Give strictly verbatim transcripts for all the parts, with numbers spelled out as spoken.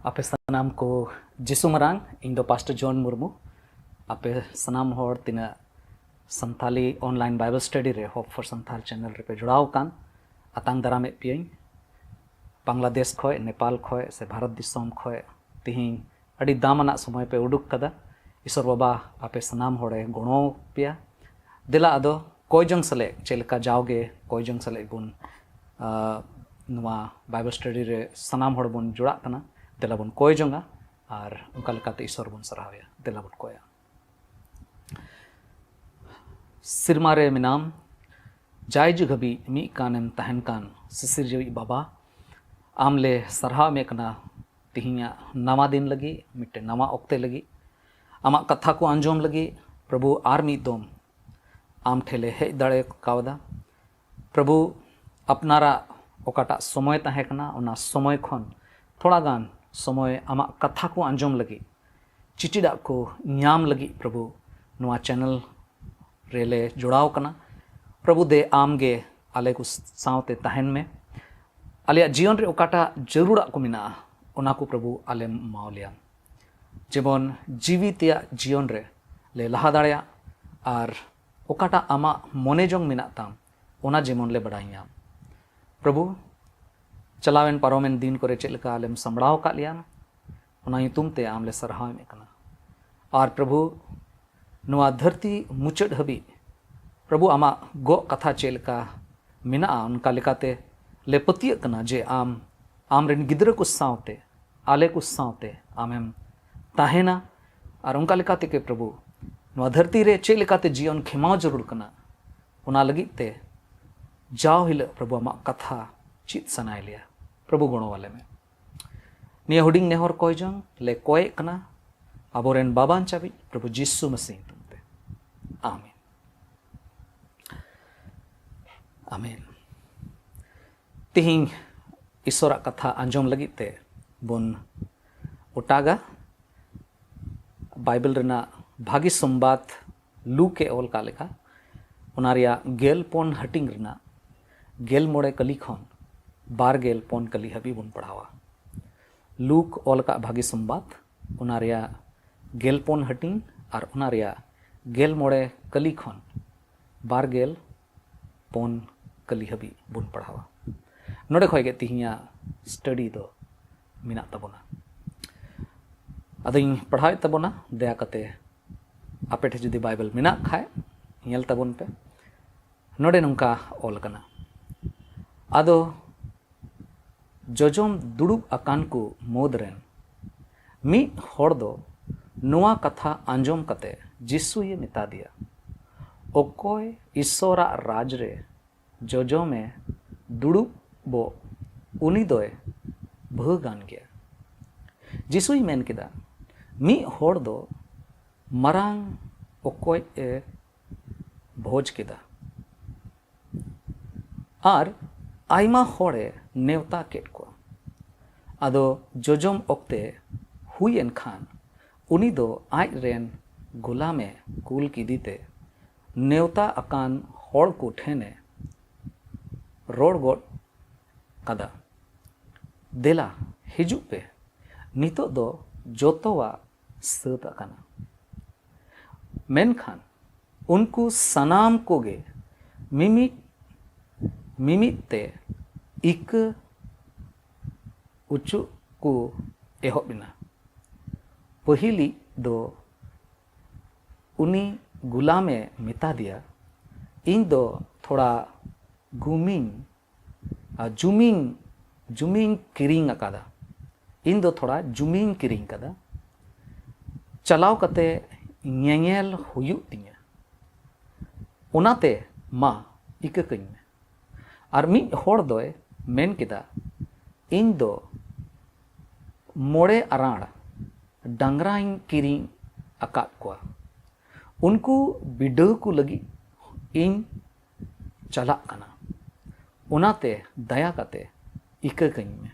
ᱟᱯᱮ ᱥᱟᱱᱟᱢ ᱠᱚ ᱡᱤᱥᱩ ᱢᱟᱨᱟᱝ, ᱤᱧ ᱫᱚ ᱯᱟᱥᱴᱚᱨ ᱡᱚᱱ ᱢᱩᱨᱢᱩ᱾ ᱟᱯᱮ ᱥᱟᱱᱟᱢ ᱦᱚᱲ ᱛᱤᱱᱟᱹᱜ ᱥᱟᱱᱛᱟᱞᱤ online Bible study ᱨᱮ Hope for Santhal channel ᱨᱮᱯᱮ ᱡᱚᱲᱟᱣ ᱟᱠᱟᱱ, ᱟᱛᱟᱝ ᱫᱟᱨᱟᱢᱮᱫ ᱯᱮᱭᱟᱹᱧ᱾ ᱵᱟᱝᱞᱟᱫᱮᱥ ᱠᱷᱚᱡ, ᱱᱮᱯᱟᱞ ᱠᱷᱚᱡ ᱥᱮ ᱵᱷᱟᱨᱚᱛ ᱫᱤᱥᱚᱢ ᱠᱷᱚᱡ ᱛᱤᱦᱤᱧ ᱟᱹᱰᱤ ᱫᱟᱢᱟᱱᱟᱜ ᱥᱚᱢᱚᱭ ᱯᱮ ᱩᱰᱩᱠ ᱠᱟᱫᱟ᱾ ᱤᱥᱚᱨ ᱵᱟᱵᱟ ᱟᱯᱮ ᱥᱟᱱᱟᱢ ᱦᱚᱲᱮ ᱜᱚᱲᱚ ᱯᱮᱭᱟ᱾ ᱫᱮᱞᱟ ᱟᱫᱚ ᱠᱚᱭ ᱡᱚᱝ ᱥᱟᱞᱮ, ᱪᱮᱫ ᱞᱮᱠᱟ ᱡᱟᱣᱜᱮ ᱠᱚᱭ ᱡᱚᱝ ᱥᱟᱞᱮ ᱵᱚᱱ, ᱟᱸ, ᱱᱚᱣᱟ Bible study ᱨᱮ ᱥᱟᱱᱟᱢ ᱦᱚᱲ ᱵᱚᱱ ᱡᱚᱲᱟᱜ ᱠᱟᱱᱟ, ᱫᱮᱞᱟ ᱵᱚᱱ ᱠᱚᱭ ᱡᱚᱝᱟ ᱟᱨ ᱚᱱᱠᱟ ᱞᱮᱠᱟᱛᱮ ᱤᱥᱚᱨ ᱵᱚᱱ ᱥᱟᱨᱦᱟᱣᱮᱭᱟ᱾ ᱫᱮᱞᱟ ᱵᱚᱱ ᱠᱚᱭᱟ᱾ ᱥᱮᱨᱢᱟ ᱨᱮ ᱢᱮᱱᱟᱢ, ᱡᱟᱭ ᱡᱩᱜᱽ ᱦᱟᱹᱵᱤᱡ ᱢᱤᱫ ᱠᱟᱱᱮᱢ ᱛᱟᱦᱮᱱ ᱠᱟᱱ ᱥᱤᱥᱤᱨ ᱡᱤᱣᱤᱡ ᱵᱟᱵᱟ, ᱟᱢ ᱞᱮ ᱥᱟᱨᱦᱟᱣ ᱮᱢᱮ ᱠᱟᱱᱟ ᱛᱤᱦᱤᱧᱟᱜ ᱱᱟᱣᱟ ᱫᱤᱱ ᱞᱟᱹᱜᱤᱫ, ᱢᱤᱫᱴᱮᱱ ᱱᱟᱣᱟ ᱚᱠᱛᱮ ᱞᱟᱹᱜᱤᱫ᱾ ᱟᱢᱟᱜ ᱠᱟᱛᱷᱟ ᱠᱚ ᱟᱸᱡᱚᱢ ᱞᱟᱹᱜᱤᱫ ᱯᱨᱚᱵᱷᱩ ᱟᱨ ᱢᱤᱫ ᱫᱚᱢ ᱟᱢ ᱴᱷᱮᱱ ᱞᱮ ᱦᱮᱡ ᱫᱟᱲᱮ ᱠᱟᱣᱫᱟ᱾ ᱯᱨᱚᱵᱷᱩ, ᱟᱯᱱᱟᱨᱟᱜ ᱚᱠᱟᱴᱟᱜ ᱥᱚᱢᱚᱭ ᱛᱟᱦᱮᱸ ᱠᱟᱱᱟ, ᱚᱱᱟ ᱥᱚᱢᱚᱭ ᱠᱷᱚᱱ ᱛᱷᱚᱲᱟ ᱜᱟᱱ ᱥᱚᱢᱚᱭ ᱟᱢᱟᱜ ᱠᱟᱛᱷᱟ ᱠᱚ ᱟᱸᱡᱚᱢ ᱞᱟᱹᱜᱤᱫ, ᱪᱤᱴᱤᱰᱟᱜ ᱠᱚ ᱧᱟᱢ ᱞᱟᱹᱜᱤᱫ ᱯᱨᱚᱵᱷᱩ ᱱᱚᱣᱟ channel ᱨᱮᱞᱮ ᱡᱚᱲᱟᱣ ᱠᱟᱱᱟ᱾ ᱯᱨᱚᱵᱷᱩ ᱫᱮ ᱟᱢ ᱜᱮ ᱟᱞᱮ ᱠᱚ ᱥᱟᱶᱛᱮ ᱛᱟᱦᱮᱱ ᱢᱮ᱾ ᱟᱞᱮᱭᱟᱜ ᱡᱤᱭᱚᱱ ᱨᱮ ᱚᱠᱟᱴᱟᱜ ᱡᱟᱹᱨᱩᱲᱟᱜ ᱠᱚ ᱢᱮᱱᱟᱜᱼᱟ, ᱚᱱᱟ ᱠᱚ ᱯᱨᱚᱵᱷᱩ ᱟᱞᱮᱢ ᱮᱢᱟᱣ ᱞᱮᱭᱟ, ᱡᱮᱢᱚᱱ ᱡᱤᱣᱤ ᱛᱮᱭᱟᱜ ᱡᱤᱭᱚᱱ ᱨᱮ ᱞᱮ ᱞᱟᱦᱟ ᱫᱟᱲᱮᱭᱟᱜ ᱟᱨ ᱚᱠᱟᱴᱟᱜ ᱟᱢᱟᱜ ᱢᱚᱱᱮ ᱡᱚᱝ ᱢᱮᱱᱟᱜ ᱛᱟᱢ, ᱚᱱᱟ ᱡᱮᱢᱚᱱ ᱞᱮ ᱵᱟᱰᱟᱭ ᱧᱟᱢ᱾ ᱯᱨᱚᱵᱷᱩ, ᱪᱟᱞᱟᱣᱮᱱ ᱯᱟᱨᱚᱢᱮᱱ ᱫᱤᱱ ᱠᱚᱨᱮ ᱪᱮᱫ ᱞᱮᱠᱟ ᱟᱞᱮᱢ ᱥᱟᱢᱵᱲᱟᱣ ᱟᱠᱟᱫ ᱞᱮᱭᱟ, ᱚᱱᱟ ᱧᱩᱛᱩᱢ ᱛᱮ ᱟᱢ ᱞᱮ ᱥᱟᱨᱦᱟᱣ ᱮᱢᱮᱫ ᱠᱟᱱᱟ᱾ ᱟᱨ ᱯᱨᱚᱵᱷᱩ, ᱱᱚᱣᱟ ᱫᱷᱟᱹᱨᱛᱤ ᱢᱩᱪᱟᱹᱫ ᱦᱟᱹᱵᱤᱡ ᱯᱨᱚᱵᱷᱩ ᱟᱢᱟᱜ ᱜᱚᱜ ᱠᱟᱛᱷᱟ ᱪᱮᱫ ᱞᱮᱠᱟ ᱢᱮᱱᱟᱜᱼᱟ, ᱚᱱᱠᱟ ᱞᱮᱠᱟᱛᱮ ᱞᱮ ᱯᱟᱹᱛᱭᱟᱹᱜ ᱠᱟᱱᱟ ᱡᱮ ᱟᱢ ᱟᱢᱨᱮᱱ ᱜᱤᱫᱽᱨᱟᱹ ᱠᱚ ᱥᱟᱶᱛᱮ, ᱟᱞᱮ ᱠᱚ ᱥᱟᱶᱛᱮ ᱟᱢᱮᱢ ᱛᱟᱦᱮᱱᱟ᱾ ᱟᱨ ᱚᱱᱠᱟ ᱞᱮᱠᱟ ᱛᱮᱜᱮ ᱯᱨᱚᱵᱷᱩ, ᱱᱚᱣᱟ ᱫᱷᱟᱹᱨᱛᱤ ᱨᱮ ᱪᱮᱫ ᱞᱮᱠᱟᱛᱮ ᱡᱤᱭᱚᱱ ᱠᱷᱮᱢᱟᱣ ᱡᱟᱹᱨᱩᱲ ᱠᱟᱱᱟ, ᱚᱱᱟ ᱞᱟᱹᱜᱤᱫ ᱛᱮ ᱡᱟᱣ ᱦᱤᱞᱳᱜ ᱯᱨᱚᱵᱷᱩ ᱟᱢᱟᱜ ᱠᱟᱛᱷᱟ ᱪᱮᱫ ᱥᱟᱱᱟᱭ ᱞᱮᱭᱟ᱾ ᱯᱨᱚᱵᱷᱩ ᱜᱚᱲᱚ ᱟᱞᱮ ᱢᱮ᱾ ᱱᱤᱭᱟᱹ ᱦᱩᱰᱤᱧ ᱱᱮᱦᱚᱨ ᱠᱚᱭ ᱡᱚᱝ ᱞᱮ ᱠᱚᱭᱮᱫ ᱠᱟᱱᱟ ᱟᱵᱚᱨᱮᱱ ᱵᱟᱵᱟᱱ ᱪᱟᱵᱤᱡ ᱯᱨᱚᱵᱷᱩ ᱡᱤᱥᱩ ᱢᱟᱥᱤ ᱧᱩᱛᱩᱢ ᱛᱮ᱾ ᱟᱢᱮᱱ᱾ ᱟᱢᱮᱱ᱾ ᱛᱤᱦᱤᱧ ᱤᱥᱚᱨᱟᱜ ᱠᱟᱛᱷᱟ ᱟᱸᱡᱚᱢ ᱞᱟᱹᱜᱤᱫ ᱛᱮ ᱵᱚᱱ ᱚᱴᱟᱜᱟ᱾ ᱵᱟᱭᱵᱮᱞ ᱨᱮᱱᱟᱜ ᱵᱷᱟᱹᱜᱤ ᱥᱚᱢᱵᱟᱫ ᱞᱩᱠ ᱮ ᱚᱞ ᱠᱟᱜ ᱞᱮᱠᱟ, ᱚᱱᱟ ᱨᱮᱭᱟᱜ ᱜᱮᱞ ᱯᱩᱱ ᱦᱟᱹᱴᱤᱧ ᱨᱮᱱᱟᱜ ᱜᱮᱞ ᱢᱚᱬᱮ ᱠᱟᱹᱞᱤ ᱠᱷᱚᱱ ᱵᱟᱨ ᱜᱮᱞ ᱯᱩᱱ ᱠᱟᱹᱞᱤ ᱦᱟᱹᱵᱤᱡ ᱵᱚᱱ ᱯᱟᱲᱦᱟᱣᱟ᱾ ᱞᱩᱠ ᱚᱞ ᱟᱠᱟᱫ ᱵᱷᱟᱹᱜᱤ ᱥᱚᱢᱵᱟᱫ, ᱚᱱᱟ ᱨᱮᱭᱟᱜ ᱜᱮᱞ ᱯᱩᱱ ᱦᱟᱹᱴᱤᱧ ᱟᱨ ᱚᱱᱟ ᱨᱮᱭᱟᱜ ᱜᱮᱞ ᱢᱚᱬᱮ ᱠᱟᱹᱞᱤ ᱠᱷᱚᱱ ᱵᱟᱨ ᱜᱮᱞ ᱯᱩᱱ ᱠᱟᱹᱞᱤ ᱦᱟᱹᱵᱤᱡ ᱵᱚᱱ ᱯᱟᱲᱦᱟᱣᱟ᱾ ᱱᱚᱰᱮ ᱠᱷᱚᱱ ᱜᱮ ᱛᱤᱦᱤᱧᱟᱜ ᱥᱴᱟᱰᱤ ᱫᱚ ᱢᱮᱱᱟᱜ ᱛᱟᱵᱚᱱᱟ᱾ ᱟᱫᱚᱧ ᱯᱟᱲᱦᱟᱣᱮᱫ ᱛᱟᱵᱚᱱᱟ, ᱫᱟᱭᱟ ᱠᱟᱛᱮ ᱟᱯᱮ ᱴᱷᱮᱱ ᱡᱩᱫᱤ ᱵᱟᱭᱵᱮᱞ ᱢᱮᱱᱟᱜ ᱠᱷᱟᱡ ᱧᱮᱞ ᱛᱟᱵᱚᱱ ᱯᱮ᱾ ᱱᱚᱰᱮ ᱱᱚᱝᱠᱟ ᱚᱞ ᱟᱠᱟᱱᱟ, ᱟᱫᱚ ᱡᱚᱡᱚᱢ ᱫᱩᱲᱩᱵ ᱟᱠᱟᱱ ᱠᱚ ᱢᱩᱫᱽ ᱨᱮᱱ ᱢᱤᱫ ᱦᱚᱲ ᱫᱚ ᱱᱚᱣᱟ ᱠᱟᱛᱷᱟ ᱟᱸᱡᱚᱢ ᱠᱟᱛᱮ ᱡᱤᱥᱩᱭ ᱢᱮᱛᱟ ᱫᱮᱭᱟ, "ᱚᱠᱚᱭ ᱤᱥᱚᱨᱟᱜ ᱨᱟᱡᱽ ᱨᱮ ᱡᱚᱡᱚᱢᱮ ᱫᱩᱲᱩᱵᱚᱜ, ᱩᱱᱤ ᱫᱚᱭ ᱵᱷᱟᱹᱜᱟᱱ ᱜᱮᱭᱟ᱾" ᱡᱤᱥᱩᱭ ᱢᱮᱱ ᱠᱮᱫᱟ, ᱢᱤᱫ ᱦᱚᱲ ᱫᱚ ᱢᱟᱨᱟᱝ ᱚᱠᱚᱡ ᱮ ᱵᱷᱚᱡᱽ ᱠᱮᱫᱟ ᱟᱨ ᱟᱭᱢᱟ ᱦᱚᱲᱮ ᱱᱮᱣᱛᱟ ᱠᱮᱫ ᱠᱚᱣᱟ᱾ ᱟᱫᱚ ᱡᱚᱡᱚᱢ ᱚᱠᱛᱮ ᱦᱩᱭ ᱮᱱ ᱠᱷᱟᱱ ᱩᱱᱤ ᱫᱚ ᱟᱡ ᱨᱮᱱ ᱜᱩᱞᱟᱢᱮ ᱠᱩᱞ ᱠᱮᱫᱮᱛᱮ ᱱᱮᱣᱛᱟ ᱟᱠᱟᱱ ᱦᱚᱲ ᱠᱚ ᱴᱷᱮᱱᱮ ᱨᱚᱲ ᱜᱚᱫ ᱠᱟᱫᱟ, "ᱫᱮᱞᱟ, ᱦᱤᱡᱩᱜ ᱯᱮ, ᱱᱤᱛᱚᱜ ᱫᱚ ᱡᱚᱛᱚᱣᱟᱜ ᱥᱟᱹᱛ ᱟᱠᱟᱱᱟ᱾" ᱢᱮᱱᱠᱷᱟᱱ ᱩᱱᱠᱩ ᱥᱟᱱᱟᱢ ᱠᱚᱜᱮ ᱢᱤᱢᱤᱫ ᱢᱤᱢᱤᱫ ᱛᱮ ᱤᱠᱟᱹ ᱚᱪᱚᱜ ᱠᱚ ᱮᱦᱚᱵ ᱮᱱᱟ᱾ ᱯᱟᱹᱦᱤᱞᱤᱡ ᱫᱚ ᱩᱱᱤ ᱜᱩᱞᱟᱢᱮ ᱢᱮᱛᱟ ᱫᱮᱭᱟ, "ᱤᱧ ᱫᱚ ᱛᱷᱚᱲᱟ ᱜᱩᱢᱤᱧ ᱟᱨ ᱡᱩᱢᱤᱧ ᱡᱩᱢᱤᱧ ᱠᱤᱨᱤᱧ ᱟᱠᱟᱫᱟ, ᱤᱧ ᱫᱚ ᱛᱷᱚᱲᱟ ᱡᱩᱢᱤᱧ ᱠᱤᱨᱤᱧ ᱟᱠᱟᱫᱟ, ᱪᱟᱞᱟᱣ ᱠᱟᱛᱮ ᱧᱮᱧᱮᱞ ᱦᱩᱭᱩᱜ ᱛᱤᱧᱟ, ᱚᱱᱟᱛᱮ ᱢᱟ ᱤᱠᱟᱹ ᱠᱟᱹᱧ ᱢᱮ᱾" ᱟᱨ ᱢᱤᱫ ᱦᱚᱲ ᱫᱚᱭ ᱢᱮᱱ ᱠᱮᱫᱟ, "ᱤᱧ ᱫᱚ ᱢᱚᱬᱮ ᱟᱨᱟᱬ ᱰᱟᱝᱨᱟᱧ ᱠᱤᱨᱤᱧ ᱟᱠᱟᱫ ᱠᱚᱣᱟ, ᱩᱱᱠᱩ ᱵᱤᱰᱟᱹᱣ ᱠᱚ ᱞᱟᱹᱜᱤᱫ ᱤᱧ ᱪᱟᱞᱟᱜ ᱠᱟᱱᱟ, ᱚᱱᱟᱛᱮ ᱫᱟᱭᱟ ᱠᱟᱛᱮ ᱤᱠᱟᱹ ᱠᱟᱹᱧ ᱢᱮ᱾"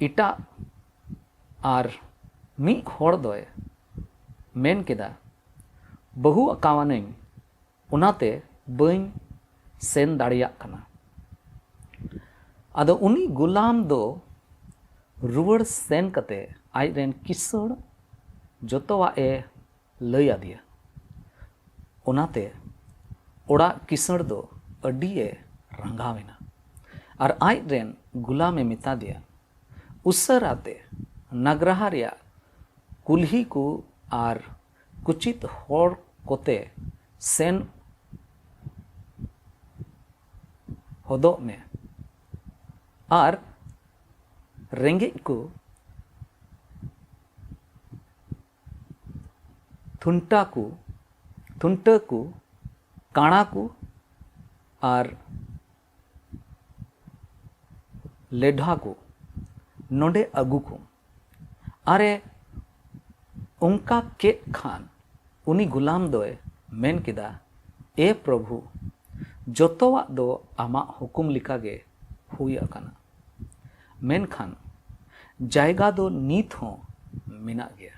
ᱮᱴᱟᱜ ᱟᱨ ᱢᱤᱫ ᱦᱚᱲ ᱫᱚᱭ ᱢᱮᱱ ᱠᱮᱫᱟ, "ᱵᱟᱹᱦᱩ ᱟᱠᱟᱣᱟᱱᱟᱹᱧ, ᱚᱱᱟᱛᱮ ᱵᱟᱹᱧ ᱥᱮᱱ ᱫᱟᱲᱮᱭᱟᱜ ᱠᱟᱱᱟ᱾" ᱟᱫᱚ ᱩᱱᱤ ᱜᱩᱞᱟᱢ ᱫᱚ ᱨᱩᱣᱟᱹᱲ ᱥᱮᱱ ᱠᱟᱛᱮ ᱟᱡ ᱨᱮᱱ ᱠᱤᱥᱟᱹᱬ ᱡᱚᱛᱚᱣᱟᱜ ᱮ ᱞᱟᱹᱭ ᱟᱫᱮᱭᱟ᱾ ᱚᱱᱟᱛᱮ ᱚᱲᱟᱜ ᱠᱤᱥᱟᱹᱬ ᱫᱚ ᱟᱹᱰᱤ ᱮ ᱨᱟᱸᱜᱟᱣ ᱮᱱᱟ ᱟᱨ ᱟᱡ ᱨᱮᱱ ᱜᱩᱞᱟᱢ ᱮ ᱢᱮᱛᱟ ᱫᱮᱭᱟ, "ᱩᱥᱟᱹᱨᱟ ᱛᱮ ᱱᱟᱜᱽᱨᱟᱦᱟ ᱨᱮᱭᱟᱜ ᱠᱩᱞᱦᱤ ᱠᱚ ᱟᱨ ᱠᱩᱪᱤᱛ ᱦᱚᱲ ᱠᱚᱛᱮ ᱥᱮᱱ ᱦᱚᱫᱚᱜ ᱢᱮ ᱟᱨ ᱨᱮᱸᱜᱮᱡ ᱠᱚ, ᱛᱷᱩᱱᱴᱟ ᱠᱚ, ᱛᱷᱩᱱᱴᱟᱹ ᱠᱚ, ᱠᱟᱬᱟ ᱠᱚ ᱟᱨ ᱞᱮᱰᱷᱟ ᱠᱚ ᱱᱚᱰᱮ ᱟᱹᱜᱩ ᱠᱚᱢ᱾" ᱟᱨᱮ ᱚᱱᱠᱟ ᱠᱮᱫ ᱠᱷᱟᱱ, ᱩᱱᱤ ᱜᱩᱞᱟᱢ ᱫᱚᱭ ᱢᱮᱱ ᱠᱮᱫᱟ, "ᱮ ᱯᱨᱚᱵᱷᱩ, ᱡᱚᱛᱚᱣᱟᱜ ᱫᱚ ᱟᱢᱟᱜ ᱦᱩᱠᱩᱢ ᱞᱮᱠᱟᱜᱮ ᱦᱩᱭ ᱟᱠᱟᱱᱟ, ᱢᱮᱱᱠᱷᱟᱱ ᱡᱟᱭᱜᱟ ᱫᱚ ᱱᱤᱛ ᱦᱚᱸ ᱢᱮᱱᱟᱜ ᱜᱮᱭᱟ᱾"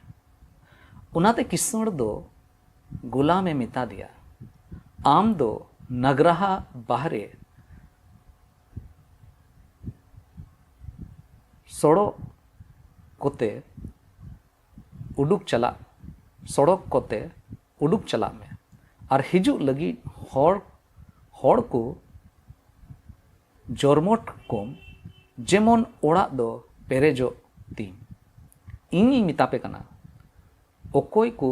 ᱚᱱᱟᱛᱮ ᱠᱤᱥᱟᱹᱬ ᱫᱚ ᱜᱩᱞᱟᱢ ᱮ ᱢᱮᱛᱟ ᱫᱮᱭᱟ, "ᱟᱢ ᱫᱚ ᱱᱟᱜᱽᱨᱟᱦᱟ ᱵᱟᱦᱨᱮ ᱥᱚᱲᱚᱠ ᱠᱚᱛᱮ ᱩᱰᱩᱠ ᱪᱟᱞᱟᱜ, ᱥᱚᱲᱚᱠ ᱠᱚᱛᱮ ᱩᱰᱩᱠ ᱪᱟᱞᱟᱜ ᱢᱮ ᱟᱨ ᱦᱤᱡᱩᱜ ᱞᱟᱹᱜᱤᱫ ᱦᱚᱲ, ᱦᱚᱲ ᱠᱚ ᱡᱚᱨᱢᱚᱴ ᱠᱚᱢ, ᱡᱮᱢᱚᱱ ᱚᱲᱟᱜ ᱫᱚ ᱯᱮᱨᱮᱡᱚᱜ ᱛᱤᱧ᱾ ᱤᱧᱤᱧ ᱢᱮᱛᱟᱯᱮ ᱠᱟᱱᱟ, ᱚᱠᱚᱭ ᱠᱚ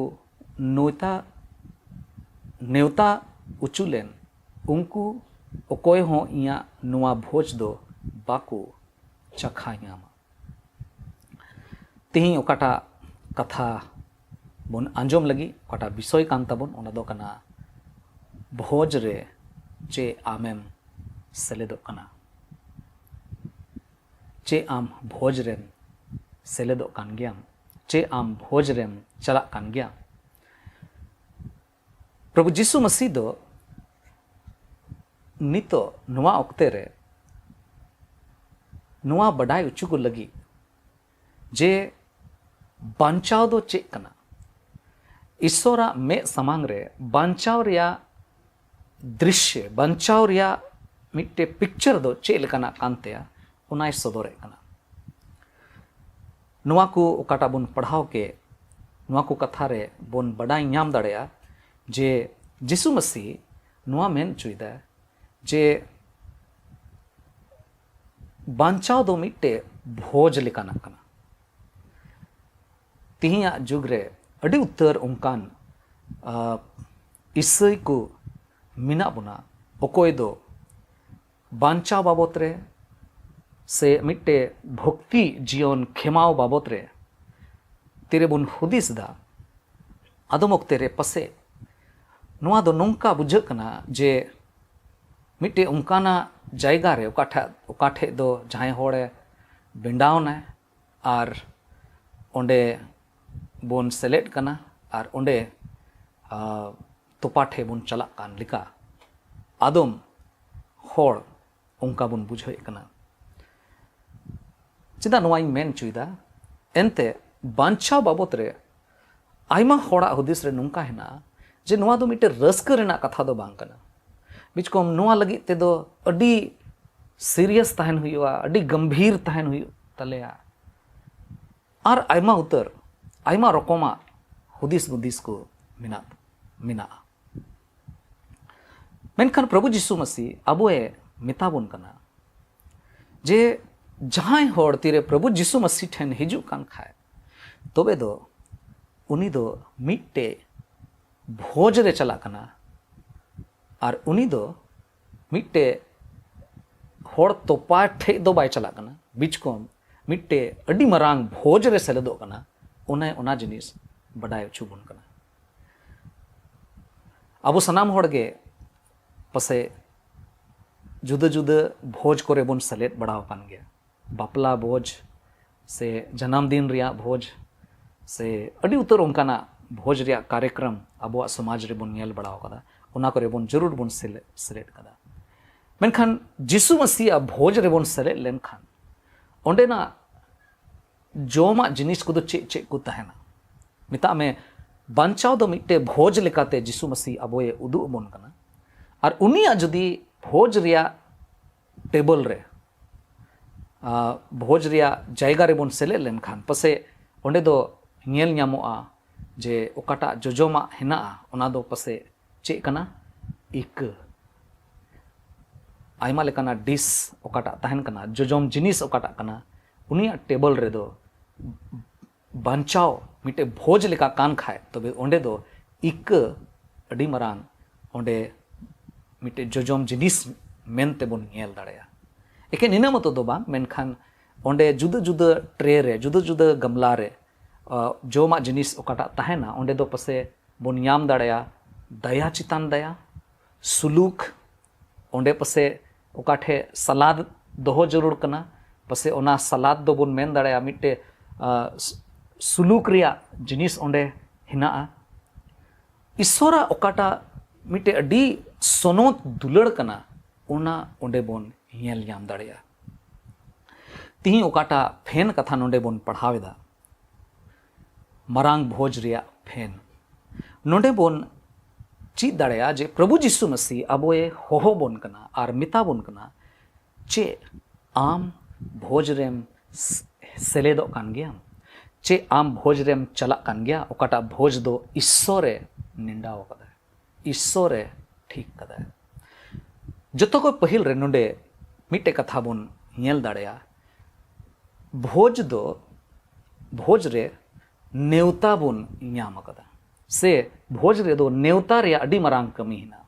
ᱱᱮᱣᱛᱟ, ᱱᱮᱣᱛᱟ ᱚᱪᱚ ᱞᱮᱱ, ᱩᱱᱠᱩ ᱚᱠᱚᱭ ᱦᱚᱸ ᱤᱧᱟᱹᱜ ᱱᱚᱣᱟ ᱵᱷᱚᱡᱽ ᱫᱚ ᱵᱟᱠᱚ ᱪᱟᱠᱷᱟ ᱧᱟᱢᱟ᱾" ᱛᱮᱦᱮᱧ ᱚᱠᱟᱴᱟᱜ ᱠᱟᱛᱷᱟ ᱵᱚᱱ ᱟᱸᱡᱚᱢ ᱞᱟᱹᱜᱤᱫ, ᱚᱠᱟᱴᱟᱜ ᱵᱤᱥᱚᱭ ᱠᱟᱱ ᱛᱟᱵᱚᱱ, ᱚᱱᱟ ᱫᱚ ᱠᱟᱱᱟ ᱵᱷᱚᱡᱽ ᱨᱮ ᱪᱮ ᱟᱢᱮᱢ ᱥᱮᱞᱮᱫᱚᱜ ᱠᱟᱱᱟ, ᱪᱮ ᱟᱢ ᱵᱷᱚᱡᱽ ᱨᱮᱢ ᱥᱮᱞᱮᱫᱚᱜ ᱠᱟᱱ ᱜᱮᱭᱟᱢ, ᱪᱮ ᱟᱢ ᱵᱷᱚᱡᱽ ᱨᱮᱢ ᱪᱟᱞᱟᱜ ᱠᱟᱱ ᱜᱮᱭᱟ᱾ ᱯᱨᱚᱵᱷᱩ ᱡᱤᱥᱩ ᱢᱟᱹᱥᱤ ᱫᱚ ᱱᱤᱛᱚᱜ ᱱᱚᱣᱟ ᱚᱠᱛᱮ ᱨᱮ ᱱᱚᱣᱟ ᱵᱟᱰᱟᱭ ᱦᱚᱪᱚ ᱠᱚ ᱞᱟᱹᱜᱤᱫ ᱡᱮ ᱵᱟᱧᱪᱟᱣ ᱫᱚ ᱪᱮᱫ ᱠᱟᱱᱟ, ᱤᱥᱥᱚᱨᱟᱜ ᱢᱮᱫ ᱥᱟᱢᱟᱝ ᱨᱮ ᱵᱟᱧᱪᱟᱣ ᱨᱮᱭᱟᱜ ᱫᱨᱤᱥᱥᱚ, ᱵᱟᱧᱪᱟᱣ ᱨᱮᱭᱟᱜ ᱢᱤᱫᱴᱮᱡ ᱯᱤᱠᱪᱟᱨ ᱫᱚ ᱪᱮᱫ ᱞᱮᱠᱟᱱᱟᱜ ᱠᱟᱱ ᱛᱟᱭᱟ, ᱚᱱᱟᱭ ᱥᱚᱫᱚᱨᱮᱫ ᱠᱟᱱᱟ᱾ ᱱᱚᱣᱟ ᱠᱚ ᱚᱠᱟᱴᱟᱜ ᱵᱚᱱ ᱯᱟᱲᱦᱟᱣ ᱠᱮᱫ, ᱱᱚᱣᱟ ᱠᱚ ᱠᱟᱛᱷᱟ ᱨᱮ ᱵᱚᱱ ᱵᱟᱰᱟᱭ ᱧᱟᱢ ᱫᱟᱲᱮᱭᱟᱜᱼᱟ ᱡᱮ ᱡᱤᱥᱩ ᱢᱟᱹᱥᱤ ᱱᱚᱣᱟ ᱢᱮᱱ ᱦᱚᱪᱚᱭᱮᱫᱟ ᱡᱮ ᱵᱟᱧᱪᱟᱣ ᱫᱚ ᱢᱤᱫᱴᱮᱡ ᱵᱷᱚᱡᱽ ᱞᱮᱠᱟᱱᱟᱜ ᱠᱟᱱᱟ᱾ ᱛᱮᱦᱮᱧᱟᱜ ᱡᱩᱜᱽ ᱨᱮ ᱟᱹᱰᱤ ᱩᱛᱟᱹᱨ ᱚᱱᱠᱟᱱ, ᱟ, ᱤᱥᱟᱹᱭ ᱠᱚ ᱢᱮᱱᱟᱜ ᱵᱚᱱᱟ, ᱚᱠᱚᱭ ᱫᱚ ᱵᱟᱧᱪᱟᱣ ᱵᱟᱵᱚᱛ ᱨᱮ ᱥᱮ ᱢᱤᱫᱴᱮᱡ ᱵᱷᱚᱠᱛᱤ ᱡᱤᱭᱚᱱ ᱠᱷᱮᱢᱟᱣ ᱵᱟᱵᱚᱛ ᱨᱮ ᱛᱤᱨᱮᱵᱚᱱ ᱦᱩᱫᱤᱥ ᱮᱫᱟ, ᱟᱫᱚᱢ ᱚᱠᱛᱮ ᱨᱮ ᱯᱟᱥᱮᱡ ᱱᱚᱣᱟ ᱫᱚ ᱱᱚᱝᱠᱟ ᱵᱩᱡᱷᱟᱹᱜ ᱠᱟᱱᱟ ᱡᱮ ᱢᱤᱫᱴᱮᱡ ᱚᱱᱠᱟᱱᱟᱜ ᱡᱟᱭᱜᱟ ᱨᱮ ᱚᱠᱟ ᱴᱷᱮᱡ, ᱚᱠᱟ ᱴᱷᱮᱡ ᱫᱚ ᱡᱟᱦᱟᱸᱭ ᱦᱚᱲᱮ ᱵᱮᱸᱰᱟᱣ ᱮᱱᱟᱭ ᱟᱨ ᱚᱸᱰᱮ ᱵᱚᱱ ᱥᱮᱞᱮᱫ ᱠᱟᱱᱟ ᱟᱨ ᱚᱸᱰᱮ, ᱟ, ᱛᱚᱯᱟ ᱴᱷᱮᱡ ᱵᱚᱱ ᱪᱟᱞᱟᱜ ᱠᱟᱱ ᱞᱮᱠᱟ ᱟᱫᱚᱢ ᱦᱚᱲ ᱚᱱᱠᱟ ᱵᱚᱱ ᱵᱩᱡᱷᱟᱹᱣᱮᱫ ᱠᱟᱱᱟ᱾ ᱪᱮᱫᱟᱜ ᱱᱚᱣᱟᱧ ᱢᱮᱱ ᱦᱚᱪᱚᱭᱮᱫᱟ? ᱮᱱᱛᱮ ᱵᱟᱧᱪᱟᱣ ᱵᱟᱵᱚᱛ ᱨᱮ ᱟᱭᱢᱟ ᱦᱚᱲᱟᱜ ᱦᱩᱫᱤᱥ ᱨᱮ ᱱᱚᱝᱠᱟ ᱦᱮᱱᱟᱜᱼᱟ ᱡᱮ ᱱᱚᱣᱟ ᱫᱚ ᱢᱤᱫᱴᱮᱱ ᱨᱟᱹᱥᱠᱟᱹ ᱨᱮᱱᱟᱜ ᱠᱟᱛᱷᱟ ᱫᱚ ᱵᱟᱝ ᱠᱟᱱᱟ᱾ ᱵᱤᱪᱠᱚᱢ ᱱᱚᱣᱟ ᱞᱟᱹᱜᱤᱫ ᱛᱮᱫᱚ ᱟᱹᱰᱤ serious ᱛᱟᱦᱮᱱ ᱦᱩᱭᱩᱜᱼᱟ, ᱟᱹᱰᱤ ᱜᱟᱢᱵᱷᱤᱨ ᱛᱟᱦᱮᱱ ᱦᱩᱭᱩᱜ ᱛᱟᱞᱮᱭᱟ᱾ ᱟᱨ ᱟᱭᱢᱟ ᱩᱛᱟᱹᱨ, ᱟᱭᱢᱟ ᱨᱚᱠᱚᱢᱟᱜ ᱦᱩᱫᱤᱥ ᱦᱩᱫᱤᱥ ᱠᱚ ᱢᱮᱱᱟᱜ, ᱢᱮᱱᱟᱜᱼᱟ᱾ ᱢᱮᱱᱠᱷᱟᱱ ᱯᱨᱚᱵᱷᱩ ᱡᱤᱥᱩ ᱢᱟᱹᱥᱤ ᱟᱵᱚᱭ ᱢᱮᱛᱟ ᱵᱚᱱ ᱠᱟᱱᱟ ᱡᱮ ᱡᱟᱦᱟᱸᱭ ᱦᱚᱲ ᱛᱤᱨᱮ ᱯᱨᱚᱵᱷᱩ ᱡᱤᱥᱩ ᱢᱟᱹᱥᱤ ᱴᱷᱮᱱ ᱦᱤᱡᱩᱜ ᱠᱟᱱ ᱠᱷᱟᱡ, ᱛᱚᱵᱮ ᱫᱚ ᱩᱱᱤ ᱫᱚ ᱢᱤᱫᱴᱮᱡ ᱵᱷᱚᱡᱽ ᱨᱮ ᱪᱟᱞᱟᱜ ᱠᱟᱱᱟ᱾ ᱟᱨ ᱩᱱᱤ ᱫᱚ ᱢᱤᱫᱴᱮᱡ ᱦᱚᱲ ᱛᱚᱯᱟ ᱴᱷᱮᱡ ᱫᱚ ᱵᱟᱭ ᱪᱟᱞᱟᱜ ᱠᱟᱱᱟ, ᱵᱤᱪᱠᱚᱢ ᱢᱤᱫᱴᱮᱡ ᱟᱹᱰᱤ ᱢᱟᱨᱟᱝ ᱵᱷᱚᱡᱽ ᱨᱮ ᱥᱮᱞᱮᱫᱚᱜ ᱠᱟᱱᱟ᱾ ᱚᱱᱮ ᱚᱱᱟ ᱡᱤᱱᱤᱥ ᱵᱟᱰᱟᱭ ᱦᱚᱪᱚ ᱵᱚᱱ ᱠᱟᱱᱟ᱾ ᱟᱵᱚ ᱥᱟᱱᱟᱢ ᱦᱚᱲ ᱜᱮ ᱯᱟᱥᱮᱡ ᱡᱩᱫᱟᱹ ᱡᱩᱫᱟᱹ ᱵᱷᱚᱡᱽ ᱠᱚᱨᱮ ᱵᱚᱱ ᱥᱮᱞᱮᱫ ᱵᱟᱲᱟ ᱟᱠᱟᱱ ᱜᱮᱭᱟ᱾ ᱵᱟᱯᱞᱟ ᱵᱷᱚᱡᱽ ᱥᱮ ᱡᱟᱱᱟᱢ ᱫᱤᱱ ᱨᱮᱭᱟᱜ ᱵᱷᱚᱡᱽ ᱥᱮ ᱟᱹᱰᱤ ᱩᱛᱟᱹᱨ ᱚᱱᱠᱟᱱᱟᱜ ᱵᱷᱚᱡᱽ ᱨᱮᱭᱟᱜ ᱠᱟᱨᱭᱚᱠᱨᱚᱢ ᱟᱵᱚᱣᱟᱜ ᱥᱚᱢᱟᱡᱽ ᱨᱮᱵᱚᱱ ᱧᱮᱞ ᱵᱟᱲᱟ ᱟᱠᱟᱫᱟ᱾ ᱚᱱᱟ ᱠᱚᱨᱮ ᱵᱚᱱ ᱡᱟᱹᱨᱩᱲ ᱵᱚᱱ ᱥᱮᱞᱮᱫ, ᱥᱮᱞᱮᱫ ᱠᱟᱫᱟ᱾ ᱢᱮᱱᱠᱷᱟᱱ ᱡᱤᱥᱩ ᱢᱟᱹᱥᱤᱭᱟᱜ ᱵᱷᱚᱡᱽ ᱨᱮᱵᱚᱱ ᱥᱮᱞᱮᱫ ᱞᱮᱱᱠᱷᱟᱱ ᱚᱸᱰᱮᱱᱟᱜ ᱡᱚᱢᱟᱜ ᱡᱤᱱᱤᱥ ᱠᱚᱫᱚ ᱪᱮᱫ ᱪᱮᱫ ᱠᱚ ᱛᱟᱦᱮᱱᱟ? ᱢᱮᱛᱟᱜ ᱢᱮ, ᱵᱟᱧᱪᱟᱣ ᱫᱚ ᱢᱤᱫᱴᱮᱡ ᱵᱷᱚᱡᱽ ᱞᱮᱠᱟᱛᱮ ᱡᱤᱥᱩ ᱢᱟᱹᱥᱤ ᱟᱵᱚᱭ ᱩᱫᱩᱜ ᱟᱵᱚᱱ ᱠᱟᱱᱟ᱾ ᱟᱨ ᱩᱱᱤᱭᱟᱜ ᱡᱩᱫᱤ ᱵᱷᱚᱡᱽ ᱨᱮᱭᱟᱜ ᱴᱮᱵᱚᱞ ᱨᱮ ᱟᱨ ᱵᱷᱳᱡᱽ ᱨᱮᱭᱟᱜ ᱡᱟᱭᱜᱟ ᱨᱮᱵᱚᱱ ᱥᱮᱞᱮᱫ ᱞᱮᱱᱠᱷᱟᱱ ᱯᱟᱥᱮᱡ ᱚᱸᱰᱮ ᱫᱚ ᱧᱮᱞ ᱧᱟᱢᱚᱜᱼᱟ ᱡᱮ ᱚᱠᱟᱴᱟᱜ ᱡᱚᱡᱚᱢᱟᱜ ᱦᱮᱱᱟᱜᱼᱟ, ᱚᱱᱟ ᱫᱚ ᱯᱟᱥᱮᱡ ᱪᱮᱫ ᱠᱟᱱᱟ? ᱤᱠᱟᱹ᱾ ᱟᱭᱢᱟ ᱞᱮᱠᱟᱱᱟᱜ ᱰᱤᱥ ᱚᱠᱟᱴᱟᱜ ᱛᱟᱦᱮᱱ ᱠᱟᱱᱟ, ᱡᱚᱡᱚᱢ ᱡᱤᱱᱤᱥ ᱚᱠᱟᱴᱟᱜ ᱠᱟᱱᱟ, ᱩᱱᱤᱭᱟᱜ ᱴᱮᱵᱚᱞ ᱨᱮᱫᱚ ᱵᱟᱧᱪᱟᱣ ᱢᱤᱫᱴᱮᱡ ᱵᱷᱳᱡᱽ ᱞᱮᱠᱟ ᱠᱟᱱ ᱠᱷᱟᱡ, ᱛᱚᱵᱮ ᱚᱸᱰᱮ ᱫᱚ ᱤᱠᱟᱹ ᱟᱹᱰᱤ ᱢᱟᱨᱟᱝ ᱚᱸᱰᱮ ᱢᱤᱫᱴᱮᱡ ᱡᱚᱡᱚᱢ ᱡᱤᱱᱤᱥ ᱢᱮᱱᱛᱮ ᱵᱚᱱ ᱧᱮᱞ ᱫᱟᱲᱮᱭᱟᱜᱼᱟ᱾ ᱮᱠᱮᱱ ᱤᱱᱟᱹ ᱢᱚᱛᱚ ᱫᱚ ᱵᱟᱝ, ᱢᱮᱱᱠᱷᱟᱱ ᱚᱸᱰᱮ ᱡᱩᱫᱟᱹ ᱡᱩᱫᱟᱹ ᱴᱨᱮ ᱨᱮ, ᱡᱩᱫᱟᱹ ᱡᱩᱫᱟᱹ ᱜᱟᱢᱞᱟ ᱨᱮ, ᱟ, ᱡᱚᱢᱟᱜ ᱡᱤᱱᱤᱥ ᱚᱠᱟᱴᱟᱜ ᱛᱟᱦᱮᱱᱟ, ᱚᱸᱰᱮ ᱫᱚ ᱯᱟᱥᱮ ᱵᱚᱱ ᱧᱟᱢ ᱫᱟᱲᱮᱭᱟᱜᱼᱟ ᱫᱟᱭᱟ ᱪᱮᱛᱟᱱ ᱫᱟᱭᱟ, ᱥᱩᱞᱩᱠ᱾ ᱚᱸᱰᱮ ᱯᱟᱥᱮ ᱚᱠᱟ ᱴᱷᱮᱡ ᱥᱟᱞᱟᱫ ᱫᱚᱦᱚ ᱡᱟᱹᱨᱩᱲ ᱠᱟᱱᱟ, ᱯᱟᱥᱮ ᱚᱱᱟ ᱥᱟᱞᱟᱫ ᱫᱚᱵᱚᱱ ᱢᱮᱱ ᱫᱟᱲᱮᱭᱟᱜᱼᱟ ᱢᱤᱫᱴᱮᱡ, ᱟ, ᱥᱩ-, ᱥᱩᱞᱩᱠ ᱨᱮᱭᱟᱜ ᱡᱤᱱᱤᱥ ᱚᱸᱰᱮ ᱦᱮᱱᱟᱜᱼᱟ᱾ ᱤᱥᱥᱚᱨᱟᱜ ᱚᱠᱟᱴᱟᱜ ᱢᱤᱫᱴᱮᱡ ᱟᱹᱰᱤ ᱥᱚᱱᱚᱛ ᱫᱩᱞᱟᱹᱲ ᱠᱟᱱᱟ, ᱚᱱᱟ ᱚᱸᱰᱮ ᱵᱚᱱ ᱧᱮᱞ ᱧᱟᱢ ᱫᱟᱲᱮᱭᱟᱜᱼᱟ᱾ ᱛᱤᱦᱤᱧ ᱚᱠᱟᱴᱟᱜ ᱯᱷᱮᱱ ᱠᱟᱛᱷᱟ ᱱᱚᱰᱮ ᱵᱚᱱ ᱯᱟᱲᱦᱟᱣ ᱮᱫᱟ, ᱢᱟᱨᱟᱝ ᱵᱷᱳᱡᱽ ᱨᱮᱭᱟᱜ ᱯᱷᱮᱱ, ᱱᱚᱰᱮ ᱵᱚᱱ ᱪᱮᱫ ᱫᱟᱲᱮᱭᱟᱜᱼᱟ ᱡᱮ ᱯᱨᱚᱵᱷᱩ ᱡᱤᱥᱩ ᱢᱟᱹᱥᱤ ᱟᱵᱚᱭ ᱦᱚᱦᱚ ᱵᱚᱱ ᱠᱟᱱᱟ ᱟᱨ ᱢᱮᱛᱟ ᱵᱚᱱ ᱠᱟᱱᱟ, ᱪᱮᱫ ᱟᱢ ᱵᱷᱳᱡᱽ ᱨᱮᱢ ᱥ-, ᱥᱮᱞᱮᱫᱚᱜ ᱠᱟᱱ ᱜᱮᱭᱟ? ᱪᱮᱫ ᱟᱢ ᱵᱷᱳᱡᱽ ᱨᱮᱢ ᱪᱟᱞᱟᱜ ᱠᱟᱱ ᱜᱮᱭᱟ, ᱚᱠᱟᱴᱟᱜ ᱵᱷᱳᱡᱽ ᱫᱚ ᱤᱥᱥᱚᱨᱮ ᱱᱮᱰᱟᱣ ᱟᱠᱟᱫᱟ, ᱤᱥᱥᱚᱨᱮ ᱴᱷᱤᱠ ᱠᱟᱫᱟ? ᱡᱚᱛᱚ ᱠᱷᱚᱱ ᱯᱟᱹᱦᱤᱞ ᱨᱮ ᱱᱚᱰᱮ ᱢᱤᱫᱴᱮᱡ ᱠᱟᱛᱷᱟ ᱵᱚᱱ ᱧᱮᱞ ᱫᱟᱲᱮᱭᱟᱜᱼᱟ, ᱵᱷᱳᱡᱽ ᱫᱚ, ᱵᱷᱳᱡᱽ ᱨᱮ ᱱᱮᱣᱛᱟ ᱵᱚᱱ ᱧᱟᱢ ᱟᱠᱟᱫᱟ, ᱥᱮ ᱵᱷᱳᱡᱽ ᱨᱮᱫᱚ ᱱᱮᱣᱛᱟ ᱨᱮᱭᱟᱜ ᱟᱹᱰᱤ ᱢᱟᱨᱟᱝ ᱠᱟᱹᱢᱤ ᱦᱮᱱᱟᱜᱼᱟ᱾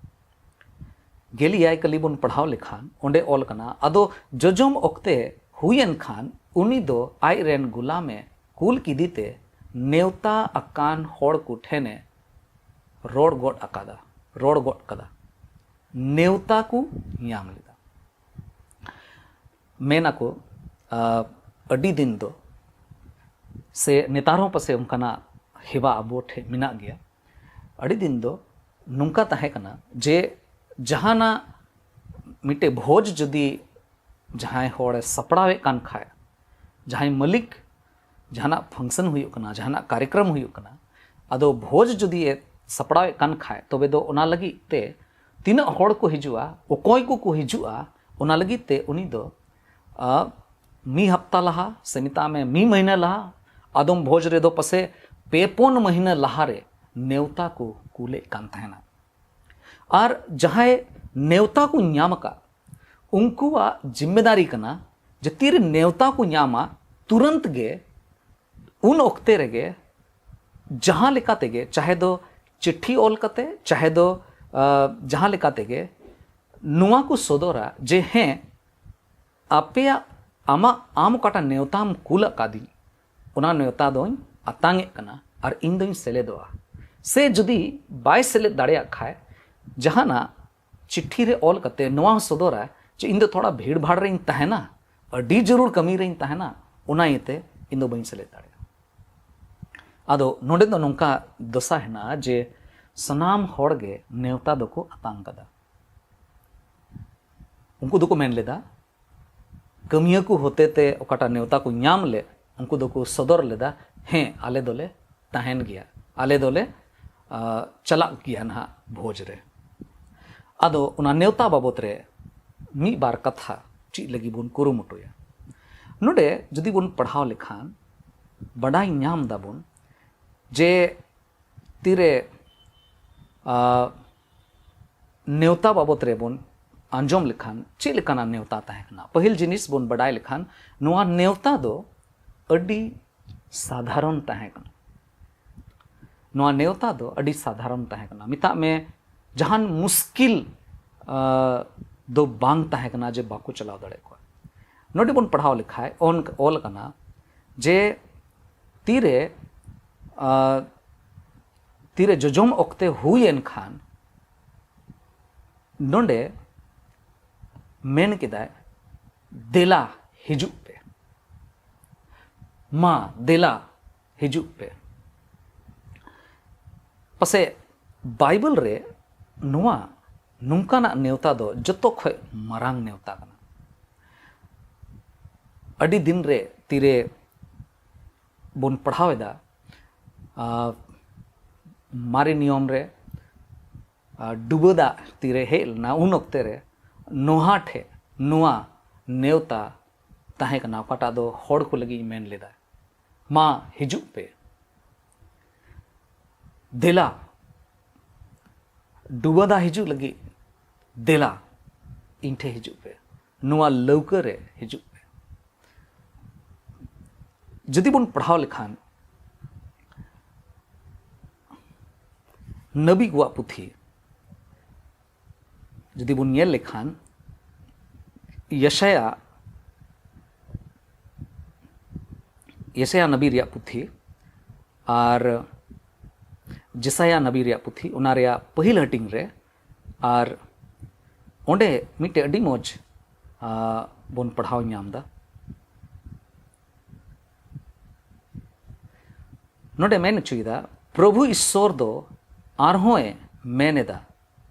ᱜᱮᱞ ᱮᱭᱟᱭ ᱠᱟᱹᱞᱤ ᱵᱚᱱ ᱯᱟᱲᱦᱟᱣ ᱞᱮᱠᱷᱟᱱ ᱚᱸᱰᱮ ᱚᱞ ᱠᱟᱱᱟ, ᱟᱫᱚ ᱡᱚᱡᱚᱢ ᱚᱠᱛᱮ ᱦᱩᱭᱮᱱ ᱠᱷᱟᱱ ᱩᱱᱤ ᱫᱚ ᱟᱡ ᱨᱮᱱ ᱜᱩᱞᱟᱢᱮ ᱠᱩᱞ ᱠᱮᱫᱮ ᱛᱮ ᱱᱮᱣᱛᱟ ᱟᱠᱟᱱ ᱦᱚᱲ ᱠᱚ ᱴᱷᱮᱱᱮ ᱨᱚᱲ ᱜᱚᱫ ᱟᱠᱟᱫᱟ, ᱨᱚᱲ ᱜᱚᱫ ᱠᱟᱫᱟ᱾ ᱱᱮᱣᱛᱟ ᱠᱚ ᱧᱟᱢ ᱞᱮᱫᱟ᱾ ᱢᱮᱱ ᱟᱠᱚ, ᱟ, ᱟᱹᱰᱤ ᱫᱤᱱ ᱫᱚ, ᱥᱮ ᱱᱮᱛᱟᱨ ᱦᱚᱸ ᱯᱟᱥᱮ ᱚᱱᱠᱟᱱᱟᱜ ᱦᱮᱣᱟ ᱟᱵᱚ ᱴᱷᱮᱱ ᱢᱮᱱᱟᱜ ᱜᱮᱭᱟ, ᱟᱹᱰᱤ ᱫᱤᱱ ᱫᱚ ᱱᱚᱝᱠᱟ ᱛᱟᱦᱮᱸ ᱠᱟᱱᱟ ᱡᱮ ᱡᱟᱦᱟᱱᱟᱜ ᱢᱤᱫᱴᱮᱡ ᱵᱷᱳᱡᱽ ᱡᱩᱫᱤ ᱡᱟᱦᱟᱸᱭ ᱦᱚᱲᱮ ᱥᱟᱯᱲᱟᱣᱮᱫ ᱠᱟᱱ ᱠᱷᱟᱡ, ᱡᱟᱦᱟᱸᱭ ᱢᱟᱹᱞᱤᱠ, ᱡᱟᱦᱟᱱᱟᱜ function ᱦᱩᱭᱩᱜ ᱠᱟᱱᱟ, ᱡᱟᱦᱟᱱᱟᱜ ᱠᱟᱨᱭᱚᱠᱨᱚᱢ ᱦᱩᱭᱩᱜ ᱠᱟᱱᱟ, ᱟᱫᱚ ᱵᱷᱳᱡᱽ ᱡᱩᱫᱤ ᱮ ᱥᱟᱯᱲᱟᱣᱮᱫ ᱠᱟᱱ ᱠᱷᱟᱡ, ᱛᱚᱵᱮ ᱫᱚ ᱚᱱᱟ ᱞᱟᱹᱜᱤᱫ ᱛᱮ ᱛᱤᱱᱟᱹᱜ ᱦᱚᱲ ᱠᱚ ᱦᱤᱡᱩᱜᱼᱟ, ᱚᱠᱚᱭ ᱠᱚᱠᱚ ᱦᱤᱡᱩᱜᱼᱟ, ᱚᱱᱟ ᱞᱟᱹᱜᱤᱫ ᱛᱮ ᱩᱱᱤ ᱫᱚ, ᱟ, ᱢᱤᱫ ᱦᱟᱯᱛᱟ ᱞᱟᱦᱟ ᱥᱮ ᱢᱮᱛᱟᱜ ᱢᱮ ᱢᱤᱫ ᱢᱟᱹᱦᱱᱟᱹ ᱞᱟᱦᱟ, ᱟᱫᱚᱢ ᱵᱷᱚᱡᱽ ᱨᱮᱫᱚ ᱯᱟᱥᱮ ᱯᱮ ᱯᱩᱱ ᱢᱟᱹᱦᱱᱟᱹ ᱞᱟᱦᱟ ᱨᱮ ᱱᱮᱣᱛᱟ ᱠᱚ ᱠᱩᱞᱮᱫ ᱠᱟᱱ ᱛᱟᱦᱮᱱᱟ᱾ ᱟᱨ ᱡᱟᱦᱟᱸᱭ ᱱᱮᱣᱛᱟ ᱠᱚ ᱧᱟᱢ ᱟᱠᱟᱫ, ᱩᱱᱠᱩᱣᱟᱜ ᱡᱤᱢᱢᱮᱫᱟᱨᱤ ᱠᱟᱱᱟ ᱡᱮ ᱛᱤᱨᱮ ᱱᱮᱣᱛᱟ ᱠᱚ ᱧᱟᱢᱟ, ᱛᱩᱨᱟᱹᱱᱛ ᱜᱮ ᱩᱱ ᱚᱠᱛᱮ ᱨᱮᱜᱮ ᱡᱟᱦᱟᱸ ᱞᱮᱠᱟ ᱛᱮᱜᱮ, ᱪᱟᱦᱮ ᱫᱚ ᱪᱤᱴᱷᱤ ᱚᱞ ᱠᱟᱛᱮ, ᱪᱟᱦᱮ ᱫᱚ, ᱟ, ᱡᱟᱦᱟᱸ ᱞᱮᱠᱟ ᱛᱮᱜᱮ ᱱᱚᱣᱟ ᱠᱚ ᱥᱚᱫᱚᱨᱟ ᱡᱮ ᱦᱮᱸ, ᱟᱯᱮᱭᱟᱜ, ᱟᱢᱟᱜ, ᱟᱢ ᱚᱠᱟᱴᱟᱜ ᱱᱮᱣᱛᱟᱢ ᱠᱩᱞ ᱟᱠᱟᱫᱤᱧ, ᱚᱱᱟ ᱱᱮᱣᱛᱟ ᱫᱚᱧ ᱟᱛᱟᱝ ᱮᱫ ᱠᱟᱱᱟ ᱟᱨ ᱤᱧ ᱫᱚᱧ ᱥᱮᱞᱮᱫᱚᱜᱼᱟ᱾ ᱥᱮ ᱡᱩᱫᱤ ᱵᱟᱭ ᱥᱮᱞᱮᱫ ᱫᱟᱲᱮᱭᱟᱜ ᱠᱷᱟᱡ, ᱡᱟᱦᱟᱱᱟᱜ ᱪᱤᱴᱷᱤ ᱨᱮ ᱚᱞ ᱠᱟᱛᱮ ᱱᱚᱣᱟ ᱦᱚᱸ ᱥᱚᱫᱚᱨᱟ ᱡᱮ ᱤᱧ ᱫᱚ ᱛᱷᱚᱲᱟ ᱵᱷᱤᱲ ᱵᱷᱟᱲ ᱨᱮᱧ ᱛᱟᱦᱮᱱᱟ, ᱟᱹᱰᱤ ᱡᱟᱹᱨᱩᱲ ᱠᱟᱹᱢᱤ ᱨᱮᱧ ᱛᱟᱦᱮᱱᱟ, ᱚᱱᱟ ᱤᱭᱟᱹᱛᱮ ᱤᱧ ᱫᱚ ᱵᱟᱹᱧ ᱥᱮᱞᱮᱫ ᱫᱟᱲᱮᱭᱟᱜᱼᱟ᱾ ᱟᱫᱚ ᱱᱚᱰᱮ ᱫᱚ ᱱᱚᱝᱠᱟ ᱫᱚᱥᱟ ᱦᱮᱱᱟᱜᱼᱟ ᱡᱮ ᱥᱟᱱᱟᱢ ᱦᱚᱲ ᱜᱮ ᱱᱮᱣᱛᱟ ᱫᱚᱠᱚ ᱟᱛᱟᱝ ᱠᱟᱫᱟ᱾ ᱩᱱᱠᱩ ᱫᱚᱠᱚ ᱢᱮᱱ ᱞᱮᱫᱟ, ᱠᱟᱹᱢᱤᱭᱟᱹ ᱠᱚ ᱦᱚᱛᱮᱛᱮ ᱚᱠᱟᱴᱟᱜ ᱱᱮᱣᱛᱟ ᱠᱚ ᱧᱟᱢ ᱞᱮᱫ, ᱩᱱᱠᱩ ᱫᱚᱠᱚ ᱥᱚᱫᱚᱨ ᱞᱮᱫᱟ, ᱦᱮᱸ, ᱟᱞᱮ ᱫᱚᱞᱮ ᱛᱟᱦᱮᱱ ᱜᱮᱭᱟ, ᱟᱞᱮ ᱫᱚᱞᱮ, ᱟ, ᱪᱟᱞᱟᱜ ᱜᱮᱭᱟ ᱱᱟᱦᱟᱜ ᱵᱷᱳᱡᱽ ᱨᱮ᱾ ᱟᱫᱚ ᱚᱱᱟ ᱱᱮᱣᱛᱟ ᱵᱟᱵᱚᱛ ᱨᱮ ᱢᱤᱫ ᱵᱟᱨ ᱠᱟᱛᱷᱟ ᱪᱮᱫ ᱞᱟᱹᱜᱤᱫ ᱵᱚᱱ ᱠᱩᱨᱩᱢᱩᱴᱩᱭᱟ? ᱱᱚᱰᱮ ᱡᱩᱫᱤ ᱵᱚᱱ ᱯᱟᱲᱦᱟᱣ ᱞᱮᱠᱷᱟᱱ, ᱵᱟᱰᱟᱭ ᱧᱟᱢ ᱫᱟᱵᱚᱱ ᱡᱮ ᱛᱤᱨᱮ, ᱟ, ᱱᱮᱣᱛᱟ ᱵᱟᱵᱚᱛ ᱨᱮᱵᱚᱱ ᱟᱸᱡᱚᱢ ᱞᱮᱠᱷᱟᱱ ᱪᱮᱫ ᱞᱮᱠᱟᱱᱟᱜ ᱱᱮᱣᱛᱟ ᱛᱟᱦᱮᱸ ᱠᱟᱱᱟ? ᱯᱟᱹᱦᱤᱞ ᱡᱤᱱᱤᱥ ᱵᱚᱱ ᱵᱟᱰᱟᱭ ᱞᱮᱠᱷᱟᱱ, ᱱᱚᱣᱟ ᱱᱮᱣᱛᱟ ᱫᱚ ᱟᱹᱰᱤ ᱥᱟᱫᱷᱟᱨᱚᱱ ᱛᱟᱦᱮᱸ ᱠᱟᱱᱟ᱾ ᱱᱚᱣᱟ ᱱᱮᱣᱛᱟ ᱫᱚ ᱟᱹᱰᱤ ᱥᱟᱫᱷᱟᱨᱚᱱ ᱛᱟᱦᱮᱸ ᱠᱟᱱᱟ᱾ ᱢᱮᱛᱟᱜ ᱢᱮ, ᱡᱟᱦᱟᱱ ᱢᱩᱥᱠᱤᱞ, ᱟ, ᱫᱚ ᱵᱟᱝ ᱛᱟᱦᱮᱸ ᱠᱟᱱᱟ ᱡᱮ ᱵᱟᱠᱚ ᱪᱟᱞᱟᱣ ᱫᱟᱲᱮ ᱠᱚᱣᱟ᱾ ᱱᱚᱰᱮ ᱵᱚᱱ ᱯᱟᱲᱦᱟᱣ ᱞᱮᱠᱷᱟᱡ ᱚᱱ-, ᱚᱞ ᱠᱟᱱᱟ ᱡᱮ ᱛᱤᱨᱮ, ᱟ, ᱛᱤᱨᱮ ᱡᱚᱡᱚᱢ ᱚᱠᱛᱮ ᱦᱩᱭᱮᱱ ᱠᱷᱟᱱ, ᱱᱚᱰᱮ ᱢᱮᱱ ᱠᱮᱫᱟᱭ, "ᱫᱮᱞᱟ ᱦᱤᱡᱩᱜ ᱯᱮ, ᱢᱟ ᱫᱮᱞᱟ ᱦᱤᱡᱩᱜ ᱯᱮ᱾" ᱯᱟᱥᱮ ᱵᱟᱭᱵᱮᱞ ᱨᱮ ᱱᱚᱣᱟ ᱱᱚᱝᱠᱟᱱᱟᱜ ᱱᱮᱣᱛᱟ ᱫᱚ ᱡᱚᱛᱚ ᱠᱷᱚᱡ ᱢᱟᱨᱟᱝ ᱱᱮᱣᱛᱟ ᱠᱟᱱᱟ᱾ ᱟᱹᱰᱤ ᱫᱤᱱ ᱨᱮ ᱛᱤᱨᱮ ᱵᱚᱱ ᱯᱟᱲᱦᱟᱣ ᱮᱫᱟ, ᱟᱨ ᱢᱟᱨᱮ ᱱᱤᱭᱚᱢ ᱨᱮ, ᱟᱨ ᱰᱩᱵᱟᱹ ᱫᱟᱜ ᱛᱤᱨᱮ ᱦᱮᱡ ᱞᱮᱱᱟ, ᱩᱱ ᱚᱠᱛᱮ ᱨᱮ ᱱᱚᱦᱟ ᱴᱷᱮᱡ ᱱᱚᱣᱟ ᱱᱮᱣᱛᱟ ᱛᱟᱦᱮᱸ ᱠᱟᱱᱟ, ᱚᱠᱟᱴᱟᱜ ᱫᱚ ᱦᱚᱲ ᱠᱚ ᱞᱟᱹᱜᱤᱫ ᱤᱧ ᱢᱮᱱ ᱞᱮᱫᱟ, "ᱢᱟ ᱦᱤᱡᱩᱜ ᱯᱮ, ᱫᱮᱞᱟ, ᱰᱩᱵᱟᱹ ᱫᱟᱜ ᱦᱤᱡᱩᱜ ᱞᱟᱹᱜᱤᱫ, ᱫᱮᱞᱟ, ᱤᱧ ᱴᱷᱮᱱ ᱦᱤᱡᱩᱜ ᱯᱮ, ᱱᱚᱣᱟ ᱞᱟᱹᱣᱠᱟᱹ ᱨᱮ ᱦᱤᱡᱩᱜ ᱯᱮ᱾" ᱡᱩᱫᱤ ᱵᱚᱱ ᱯᱟᱲᱦᱟᱣ ᱞᱮᱠᱷᱟᱱ, ᱱᱟᱵᱤ ᱠᱚᱣᱟᱜ ᱯᱩᱛᱷᱤ ᱡᱩᱫᱤ ᱵᱚᱱ ᱧᱮᱞ ᱞᱮᱠᱷᱟᱱ, ᱭᱮᱥᱟᱭᱟ, ᱭᱮᱥᱟᱭᱟ ᱱᱟᱵᱤ ᱨᱮᱭᱟᱜ ᱯᱩᱛᱷᱤ ᱟᱨ ᱡᱮᱥᱟᱭᱟ ᱱᱟᱵᱤ ᱨᱮᱭᱟᱜ ᱯᱩᱛᱷᱤ, ᱚᱱᱟ ᱨᱮᱭᱟᱜ ᱯᱟᱹᱦᱤᱞ ᱦᱟᱹᱴᱤᱧ ᱨᱮ, ᱟᱨ ᱚᱸᱰᱮ ᱢᱤᱫᱴᱮᱡ ᱟᱹᱰᱤ ᱢᱚᱡᱽ, ᱟ, ᱵᱚᱱ ᱯᱟᱲᱦᱟᱣ ᱧᱟᱢ ᱮᱫᱟ᱾ ᱱᱚᱰᱮ ᱢᱮᱱ ᱦᱚᱪᱚᱭᱮᱫᱟ, ᱯᱨᱚᱵᱷᱩ ᱤᱥᱥᱚᱨ ᱫᱚ ᱟᱨᱦᱚᱸᱭ ᱢᱮᱱ ᱮᱫᱟ,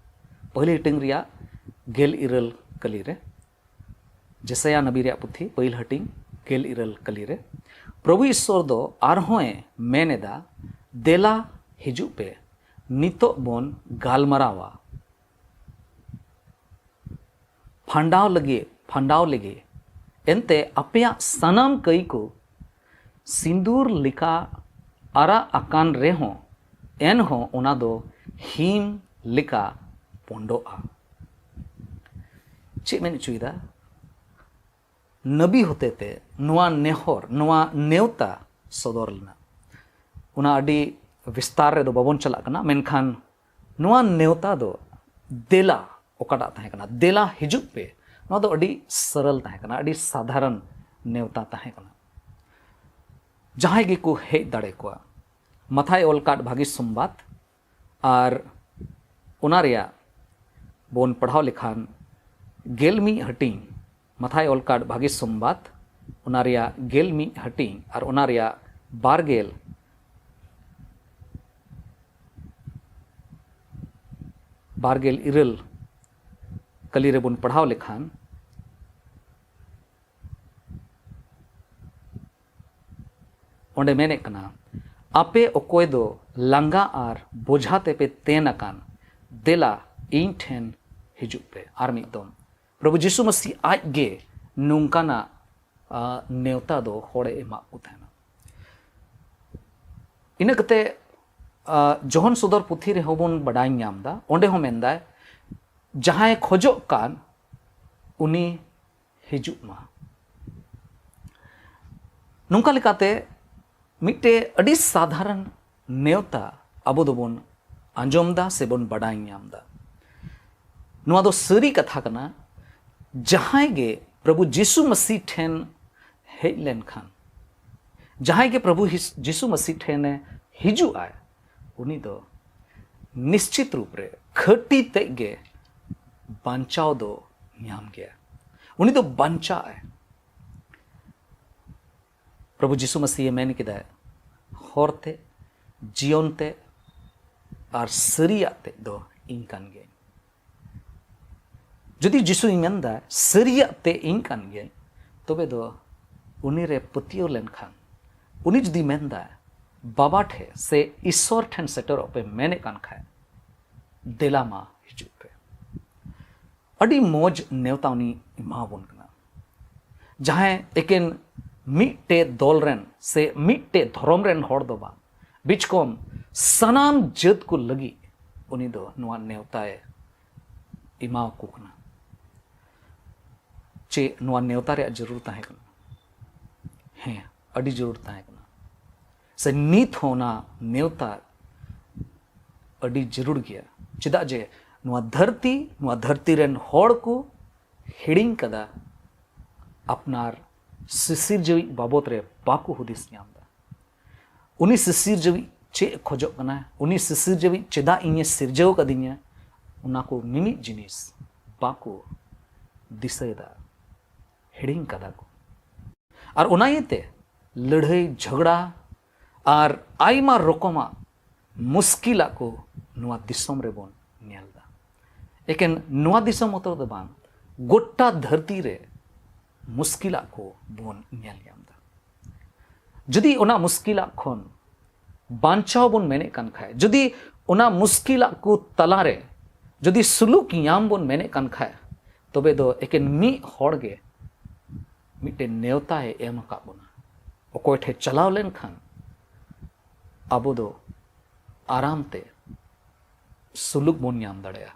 ᱯᱟᱹᱦᱤᱞ ᱦᱟᱹᱴᱤᱧ ᱨᱮᱭᱟᱜ ᱜᱮᱞ ᱤᱨᱟᱹᱞ ᱠᱟᱹᱞᱤ ᱨᱮ, ᱡᱮᱥᱟᱭᱟ ᱱᱟᱵᱤ ᱨᱮᱭᱟᱜ ᱯᱩᱛᱷᱤ, ᱯᱟᱹᱦᱤᱞ ᱦᱟᱹᱴᱤᱧ, ᱜᱮᱞ ᱤᱨᱟᱹᱞ ᱠᱟᱹᱞᱤ ᱨᱮ, ᱯᱨᱚᱵᱷᱩ ᱤᱥᱥᱚᱨ ᱫᱚ ᱟᱨᱦᱚᱸᱭ ᱢᱮᱱ ᱮᱫᱟ, "ᱫᱮᱞᱟ ᱦᱤᱡᱩᱜ ᱯᱮ, ᱱᱤᱛᱚᱜ ᱵᱚᱱ ᱜᱟᱞᱢᱟᱨᱟᱣᱟ, ᱯᱷᱟᱸᱰᱟᱣ ᱞᱟᱹᱜᱤᱫ, ᱯᱷᱟᱸᱰᱟᱣ ᱞᱟᱹᱜᱤᱫ, ᱮᱱᱛᱮ ᱟᱯᱮᱭᱟᱜ ᱥᱟᱱᱟᱢ ᱠᱟᱹᱭ ᱠᱚ ᱥᱤᱸᱫᱩᱨ ᱞᱮᱠᱟ ᱟᱨᱟᱜ ᱟᱠᱟᱱ ᱨᱮᱦᱚᱸ, ᱮᱱᱦᱚᱸ ᱚᱱᱟ ᱫᱚ ᱦᱤᱢ ᱞᱮᱠᱟ ᱯᱚᱸᱰᱚᱜᱼᱟ᱾" ᱪᱮᱫ ᱢᱮᱱ ᱦᱚᱪᱚᱭᱮᱫᱟ? ᱱᱟᱵᱤ ᱦᱚᱛᱮᱛᱮ ᱱᱚᱣᱟ ᱱᱮᱦᱚᱨ, ᱱᱚᱣᱟ ᱱᱮᱣᱛᱟ ᱥᱚᱫᱚᱨ ᱞᱮᱱᱟ᱾ ᱚᱱᱟ ᱟᱹᱰᱤ ᱵᱤᱥᱛᱟᱨ ᱨᱮᱫᱚ ᱵᱟᱵᱚᱱ ᱪᱟᱞᱟᱜ ᱠᱟᱱᱟ, ᱢᱮᱱᱠᱷᱟᱱ ᱱᱚᱣᱟ ᱱᱮᱣᱛᱟ ᱫᱚ ᱫᱮᱞᱟ ᱚᱠᱟᱴᱟᱜ ᱛᱟᱦᱮᱸ ᱠᱟᱱᱟ, "ᱫᱮᱞᱟ ᱦᱤᱡᱩᱜ ᱯᱮ", ᱱᱚᱣᱟ ᱫᱚ ᱟᱹᱰᱤ ᱥᱚᱨᱚᱞ ᱛᱟᱦᱮᱸ ᱠᱟᱱᱟ, ᱟᱹᱰᱤ ᱥᱟᱫᱷᱟᱨᱚᱱ ᱱᱮᱣᱛᱟ ᱛᱟᱦᱮᱸ ᱠᱟᱱᱟ᱾ ᱡᱟᱦᱟᱸᱭ ᱜᱮᱠᱚ ᱦᱮᱡ ᱫᱟᱲᱮ ᱠᱚᱣᱟ᱾ ᱢᱟᱛᱷᱟᱭ ᱚᱞ ᱠᱟᱫ ᱵᱷᱟᱹᱜᱤ ᱥᱚᱢᱵᱟᱫ ᱟᱨ ᱚᱱᱟ ᱨᱮᱭᱟᱜ ᱵᱚᱱ ᱯᱟᱲᱦᱟᱣ ᱞᱮᱠᱷᱟᱱ ᱜᱮᱞ ᱢᱤᱫ ᱦᱟᱹᱴᱤᱧ, ᱢᱟᱛᱷᱟᱭ ᱚᱞ ᱠᱟᱫ ᱵᱷᱟᱹᱜᱤ ᱥᱚᱢᱵᱟᱫ, ᱚᱱᱟ ᱨᱮᱭᱟᱜ ᱜᱮᱞ ᱢᱤᱫ ᱦᱟᱹᱴᱤᱧ ᱟᱨ ᱚᱱᱟ ᱨᱮᱭᱟᱜ ᱵᱟᱨ ᱜᱮᱞ, ᱵᱟᱨ ᱜᱮᱞ ᱤᱨᱟᱹᱞ ᱠᱟᱹᱞᱤ ᱨᱮᱵᱚᱱ ᱯᱟᱲᱦᱟᱣ ᱞᱮᱠᱷᱟᱱ, ᱚᱸᱰᱮ ᱢᱮᱱᱮᱫ ᱠᱟᱱᱟ, "ᱟᱯᱮ ᱚᱠᱚᱭ ᱫᱚ ᱞᱟᱸᱜᱟ ᱟᱨ ᱵᱚᱡᱷᱟ ᱛᱮᱯᱮ ᱛᱮᱱ ᱟᱠᱟᱱ, ᱫᱮᱞᱟ ᱤᱧ ᱴᱷᱮᱱ ᱦᱤᱡᱩᱜ ᱯᱮ᱾" ᱟᱨ ᱢᱤᱫ ᱫᱚᱢ, ᱯᱨᱚᱵᱷᱩ ᱡᱤᱥᱩ ᱢᱟᱹᱥᱤ ᱟᱡ ᱜᱮ ᱱᱚᱝᱠᱟᱱᱟᱜ ᱟᱨ ᱱᱮᱣᱛᱟ ᱫᱚ ᱦᱚᱲᱮ ᱮᱢᱟᱜ ᱠᱚ ᱛᱟᱦᱮᱱᱟ᱾ ᱤᱱᱟᱹ ᱠᱟᱛᱮ ᱟᱨ ᱡᱚᱦᱚᱱ ᱥᱚᱫᱚᱨ ᱯᱩᱛᱷᱤ ᱨᱮᱦᱚᱸ ᱵᱚᱱ ᱵᱟᱰᱟᱭ ᱧᱟᱢ ᱮᱫᱟ, ᱚᱸᱰᱮ ᱦᱚᱸ ᱢᱮᱱᱫᱟᱭ, ᱡᱟᱦᱟᱸᱭ ᱠᱷᱚᱡᱚᱜ ᱠᱟᱱ ᱩᱱᱤ ᱦᱤᱡᱩᱜ ᱢᱟ᱾ ᱱᱚᱝᱠᱟ ᱞᱮᱠᱟᱛᱮ ᱢᱤᱫᱴᱮᱡ ᱟᱹᱰᱤ ᱥᱟᱫᱷᱟᱨᱚᱱ ᱱᱮᱣᱛᱟ ᱟᱵᱚ ᱫᱚᱵᱚᱱ ᱟᱸᱡᱚᱢ ᱮᱫᱟ ᱥᱮᱵᱚᱱ ᱵᱟᱰᱟᱭ ᱧᱟᱢ ᱮᱫᱟ᱾ ᱱᱚᱣᱟ ᱫᱚ ᱥᱟᱹᱨᱤ ᱠᱟᱛᱷᱟ ᱠᱟᱱᱟ, ᱡᱟᱦᱟᱸᱭ ᱜᱮ ᱯᱨᱚᱵᱷᱩ ᱡᱤᱥᱩ ᱢᱟᱹᱥᱤ ᱴᱷᱮᱱ ᱦᱮᱡ ᱞᱮᱱᱠᱷᱟᱱ, ᱡᱟᱦᱟᱸᱭ ᱜᱮ ᱯᱨᱚᱵᱷᱩ ᱦᱤᱥ- ᱡᱤᱥᱩ ᱢᱟᱹᱥᱤ ᱴᱷᱮᱱᱮ ᱦᱤᱡᱩᱜ ᱟᱭ, ᱩᱱᱤ ᱫᱚ ᱱᱤᱥᱪᱤᱛ ᱨᱩᱯ ᱨᱮ ᱠᱷᱟᱹᱴᱤ ᱛᱮᱫ ᱜᱮ ᱵᱟᱧᱪᱟᱣ ᱫᱚ ᱧᱟᱢ ᱜᱮᱭᱟ᱾ ᱩᱱᱤ ᱫᱚ ᱵᱟᱧᱪᱟᱜ ᱟᱭ᱾ ᱯᱨᱚᱵᱷᱩ ᱡᱤᱥᱩ ᱢᱟᱹᱥᱤᱭᱮ ᱢᱮᱱ ᱠᱮᱫᱟ, ᱦᱚᱨ ᱛᱮ, ᱡᱤᱭᱚᱱ ᱛᱮ ᱟᱨ ᱥᱟᱹᱨᱤᱭᱟᱜ ᱛᱮᱫ ᱫᱚ ᱤᱧ ᱠᱟᱱ ᱜᱤᱭᱟᱹᱧ᱾ ᱡᱩᱫᱤ ᱡᱤᱥᱩᱭ ᱢᱮᱱᱫᱟ, ᱥᱟᱹᱨᱤᱭᱟᱜ ᱛᱮ ᱤᱧ ᱠᱟᱱ ᱜᱤᱭᱟᱹᱧ, ᱛᱚᱵᱮ ᱫᱚ ᱩᱱᱤ ᱨᱮ ᱯᱟᱹᱛᱭᱟᱹᱣ ᱞᱮᱱᱠᱷᱟᱱ, ᱩᱱᱤ ᱡᱩᱫᱤ ᱢᱮᱱᱫᱟ, ᱵᱟᱵᱟ ᱴᱷᱮᱱ ᱥᱮ ᱤᱥᱥᱚᱨ ᱴᱷᱮᱱ ᱥᱮᱴᱮᱨᱚᱜ ᱯᱮ ᱢᱮᱱᱮᱫ ᱠᱟᱱ ᱠᱷᱟᱡ, ᱫᱮᱞᱟ ᱢᱟ ᱦᱤᱡᱩᱜ ᱯᱮ᱾ ᱟᱹᱰᱤ ᱢᱚᱡᱽ ᱱᱮᱣᱛᱟ ᱩᱱᱤ ᱮᱢᱟᱵᱚᱱ ᱠᱟᱱᱟ᱾ ᱡᱟᱦᱟᱸᱭ ᱮᱠᱮᱱ ᱢᱤᱫᱴᱮᱡ ᱫᱚᱞ ᱨᱮᱱ ᱥᱮ ᱢᱤᱫᱴᱮᱡ ᱫᱷᱚᱨᱚᱢ ᱨᱮᱱ ᱦᱚᱲ ᱫᱚ ᱵᱟᱝ, ᱵᱤᱪᱠᱚᱢ ᱥᱟᱱᱟᱢ ᱡᱟᱹᱛ ᱠᱚ ᱞᱟᱹᱜᱤᱫ ᱩᱱᱤ ᱫᱚ ᱱᱚᱣᱟ ᱱᱮᱣᱛᱟᱭ ᱮᱢᱟᱣᱟᱠᱚ ᱠᱟᱱᱟ᱾ ᱪᱮᱫ ᱱᱚᱣᱟ ᱱᱮᱣᱛᱟ ᱨᱮᱭᱟᱜ ᱡᱟᱹᱨᱩᱲ ᱛᱟᱦᱮᱸ ᱠᱟᱱᱟ? ᱦᱮᱸ, ᱟᱹᱰᱤ ᱡᱟᱹᱨᱩᱲ ᱛᱟᱦᱮᱸ ᱠᱟᱱᱟ᱾ ᱥᱮ ᱱᱤᱛ ᱦᱚᱸ ᱚᱱᱟ ᱱᱮᱣᱛᱟ ᱟᱹᱰᱤ ᱡᱟᱹᱨᱩᱲ ᱜᱮᱭᱟ᱾ ᱪᱮᱫᱟᱜ ᱡᱮ ᱱᱚᱣᱟ ᱫᱷᱟᱹᱨᱛᱤ, ᱱᱚᱣᱟ ᱫᱷᱟᱹᱨᱛᱤ ᱨᱮᱱ ᱦᱚᱲ ᱠᱚ ᱦᱤᱲᱤᱧ ᱠᱟᱫᱟ, ᱟᱯᱱᱟᱨ ᱥᱤᱥᱤᱨᱡᱟᱹᱣᱤᱡ ᱵᱟᱵᱚᱫ ᱨᱮ ᱵᱟᱠᱚ ᱦᱩᱫᱤᱥ ᱧᱟᱢ ᱮᱫᱟ᱾ ᱩᱱᱤ ᱥᱤᱥᱤᱨᱡᱟᱹᱣᱤᱡ ᱪᱮᱫ ᱮ ᱠᱷᱚᱡᱚᱜ ᱠᱟᱱᱟ, ᱩᱱᱤ ᱥᱤᱥᱤᱨᱡᱟᱹᱣᱤᱡ ᱪᱮᱫᱟᱜ ᱤᱧᱮ ᱥᱤᱨᱡᱟᱹᱣ ᱠᱟᱫᱤᱧᱟ, ᱚᱱᱟ ᱠᱚ ᱢᱤᱢᱤᱫ ᱡᱤᱱᱤᱥ ᱵᱟᱠᱚ ᱫᱤᱥᱟᱹᱭᱮᱫᱟ, ᱦᱤᱲᱤᱧ ᱠᱟᱫᱟ ᱠᱚ᱾ ᱟᱨ ᱚᱱᱟ ᱤᱭᱟᱹᱛᱮ ᱞᱟᱹᱲᱦᱟᱹᱭ, ᱡᱷᱚᱜᱽᱲᱟ ᱟᱨ ᱟᱭᱢᱟ ᱨᱚᱠᱚᱢᱟᱜ ᱢᱩᱥᱠᱤᱞᱟᱜ ᱠᱚ ᱱᱚᱣᱟ ᱫᱤᱥᱚᱢ ᱨᱮᱵᱚᱱ ᱧᱮᱞ ᱮᱫᱟ᱾ ᱮᱠᱮᱱ ᱱᱚᱣᱟ ᱫᱤᱥᱚᱢ ᱢᱚᱛᱚ ᱫᱚ ᱵᱟᱝ, ᱜᱚᱴᱟ ᱫᱷᱟᱹᱨᱛᱤ ᱨᱮ ᱢᱩᱥᱠᱤᱞᱟᱜ ᱠᱚ ᱵᱚᱱ ᱧᱮᱞ ᱧᱟᱢ ᱮᱫᱟ᱾ ᱡᱩᱫᱤ ᱚᱱᱟ ᱢᱩᱥᱠᱤᱞᱟᱜ ᱠᱷᱚᱱ ᱵᱟᱧᱪᱟᱣ ᱵᱚᱱ ᱢᱮᱱᱮᱫ ᱠᱟᱱ ᱠᱷᱟᱡ, ᱡᱩᱫᱤ ᱚᱱᱟ ᱢᱩᱥᱠᱤᱞᱟᱜ ᱠᱚ ᱛᱟᱞᱟᱨᱮ ᱡᱩᱫᱤ ᱥᱩᱞᱩᱠ ᱧᱟᱢ ᱵᱚᱱ ᱢᱮᱱᱮᱫ ᱠᱟᱱ ᱠᱷᱟᱡ, ᱛᱚᱵᱮ ᱫᱚ ᱮᱠᱮᱱ ᱢᱤᱫ ᱦᱚᱲ ᱜᱮ ᱢᱤᱫᱴᱮᱱ ᱱᱮᱣᱛᱟᱭ ᱮᱢ ᱟᱠᱟᱫ ᱵᱚᱱᱟ᱾ ᱚᱠᱚᱭ ᱴᱷᱮᱱ ᱪᱟᱞᱟᱣ ᱞᱮᱱᱠᱷᱟᱱ ᱟᱵᱚ ᱫᱚ ᱟᱨᱟᱢ ᱛᱮ ᱥᱩᱞᱩᱠ ᱵᱚᱱ ᱧᱟᱢ ᱫᱟᱲᱮᱭᱟᱜᱼᱟ,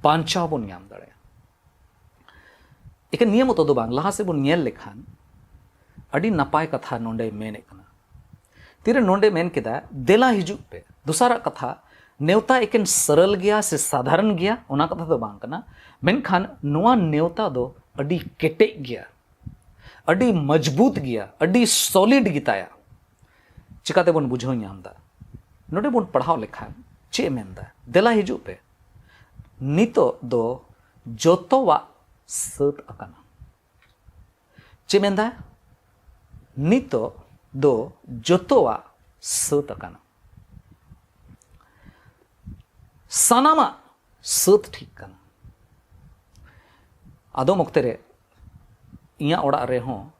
ᱵᱟᱧᱪᱟᱣ ᱵᱚᱱ ᱧᱟᱢ ᱫᱟᱲᱮᱭᱟᱜᱼᱟ᱾ ᱮᱠᱮᱱ ᱱᱤᱭᱟᱹ ᱢᱚᱛᱚ ᱫᱚ ᱵᱟᱝ, ᱞᱟᱦᱟ ᱥᱮᱫ ᱵᱚᱱ ᱧᱮᱞ ᱞᱮᱠᱷᱟᱱ ᱟᱹᱰᱤ ᱱᱟᱯᱟᱭ ᱠᱟᱛᱷᱟ ᱱᱚᱰᱮᱭ ᱢᱮᱱᱮᱫ ᱠᱟᱱᱟ᱾ ᱛᱤᱨᱮ ᱱᱚᱰᱮ ᱢᱮᱱ ᱠᱮᱫᱟ, "ᱫᱮᱞᱟ ᱦᱤᱡᱩᱜ ᱯᱮ"᱾ ᱫᱚᱥᱟᱨᱟᱜ ᱠᱟᱛᱷᱟ, ᱱᱮᱣᱛᱟ ᱮᱠᱮᱱ ᱥᱚᱨᱚᱞ ᱜᱮᱭᱟ ᱥᱮ ᱥᱟᱫᱷᱟᱨᱚᱱ ᱜᱮᱭᱟ, ᱚᱱᱟ ᱠᱟᱛᱷᱟ ᱫᱚ ᱵᱟᱝ ᱠᱟᱱᱟ, ᱢᱮᱱᱠᱷᱟᱱ ᱱᱚᱣᱟ ᱱᱮᱣᱛᱟ ᱫᱚ ᱟᱹᱰᱤ ᱠᱮᱴᱮᱡ ᱜᱮᱭᱟ, ᱟᱹᱰᱤ ᱢᱚᱡᱽᱵᱩᱛ ᱜᱮᱭᱟ, ᱟᱹᱰᱤ ᱥᱚᱞᱤᱰ ᱜᱮᱛᱟᱭᱟ᱾ ᱪᱤᱠᱟᱛᱮᱵᱚᱱ ᱵᱩᱡᱷᱟᱹᱣ ᱧᱟᱢ ᱮᱫᱟ? ᱱᱚᱰᱮ ᱵᱚᱱ ᱯᱟᱲᱦᱟᱣ ᱞᱮᱠᱷᱟᱱ ᱪᱮᱫ ᱮ ᱢᱮᱱᱫᱟ? "ᱫᱮᱞᱟ ᱦᱤᱡᱩᱜ ᱯᱮ, ᱱᱤᱛᱚᱜ ᱫᱚ ᱡᱚᱛᱚᱣᱟᱜ ᱥᱟᱹᱛ ᱟᱠᱟᱱᱟ᱾" ᱪᱮᱫ ᱢᱮᱱᱫᱟ? "ᱱᱤᱛᱚᱜ ᱫᱚ ᱡᱚᱛᱚᱣᱟᱜ ᱥᱟᱹᱛ ᱟᱠᱟᱱᱟ, ᱥᱟᱱᱟᱢᱟᱜ ᱥᱟᱹᱛ ᱴᱷᱤᱠ ᱠᱟᱱᱟ᱾" ᱟᱫᱚᱢ ᱚᱠᱛᱮ ᱨᱮ ᱤᱧᱟᱹᱜ ᱚᱲᱟᱜ ᱨᱮᱦᱚᱸ,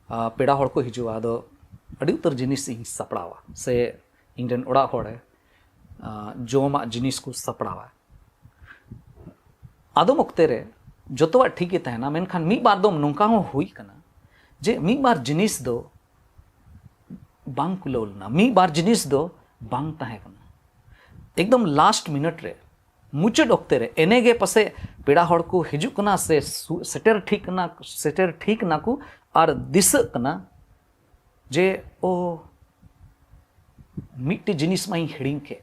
ᱟ, ᱯᱮᱲᱟ ᱦᱚᱲ ᱠᱚ ᱦᱤᱡᱩᱜᱼᱟ, ᱟᱫᱚ ᱟᱹᱰᱤ ᱩᱛᱟᱹᱨ ᱡᱤᱱᱤᱥ ᱤᱧ ᱥᱟᱯᱲᱟᱣᱟ, ᱥᱮ ᱤᱧ ᱨᱮᱱ ᱚᱲᱟᱜ ᱦᱚᱲ, ᱟ, ᱡᱚᱢᱟᱜ ᱡᱤᱱᱤᱥ ᱠᱚ ᱥᱟᱯᱲᱟᱣᱟ᱾ ᱟᱫᱚᱢ ᱚᱠᱛᱮ ᱨᱮ ᱡᱚᱛᱚᱣᱟᱜ ᱴᱷᱤᱠ ᱜᱮ ᱛᱟᱦᱮᱱᱟ, ᱢᱮᱱᱠᱷᱟᱱ ᱢᱤᱫ ᱵᱟᱨ ᱫᱚᱢ ᱱᱚᱝᱠᱟ ᱦᱚᱸ ᱦᱩᱭ ᱠᱟᱱᱟ ᱡᱮ ᱢᱤᱫ ᱵᱟᱨ ᱡᱤᱱᱤᱥ ᱫᱚ ᱵᱟᱝ ᱠᱩᱞᱟᱹᱣ ᱞᱮᱱᱟ, ᱢᱤᱫ ᱵᱟᱨ ᱡᱤᱱᱤᱥ ᱫᱚ ᱵᱟᱝ ᱛᱟᱦᱮᱸ ᱠᱟᱱᱟ᱾ ᱮᱠᱫᱚᱢ ᱞᱟᱥᱴ ᱢᱤᱱᱤᱴ ᱨᱮ, ᱢᱩᱪᱟᱹᱫ ᱚᱠᱛᱮ ᱨᱮ, ᱮᱱᱮ ᱜᱮ ᱯᱟᱥᱮ ᱯᱮᱲᱟ ᱦᱚᱲ ᱠᱚ ᱦᱤᱡᱩᱜ ᱠᱟᱱᱟ ᱥᱮ ᱥᱩ-, ᱥᱮᱴᱮᱨ ᱴᱷᱤᱠ ᱠᱟᱱᱟ, ᱥᱮᱴᱮᱨ ᱴᱷᱤᱠ ᱱᱟᱠᱚ, ᱟᱨ ᱫᱤᱥᱟᱹᱜ ᱠᱟᱱᱟ ᱡᱮ, "ᱳ, ᱢᱤᱫᱴᱮᱡ ᱡᱤᱱᱤᱥ ᱢᱟᱧ ᱦᱤᱲᱤᱧ ᱠᱮᱫ,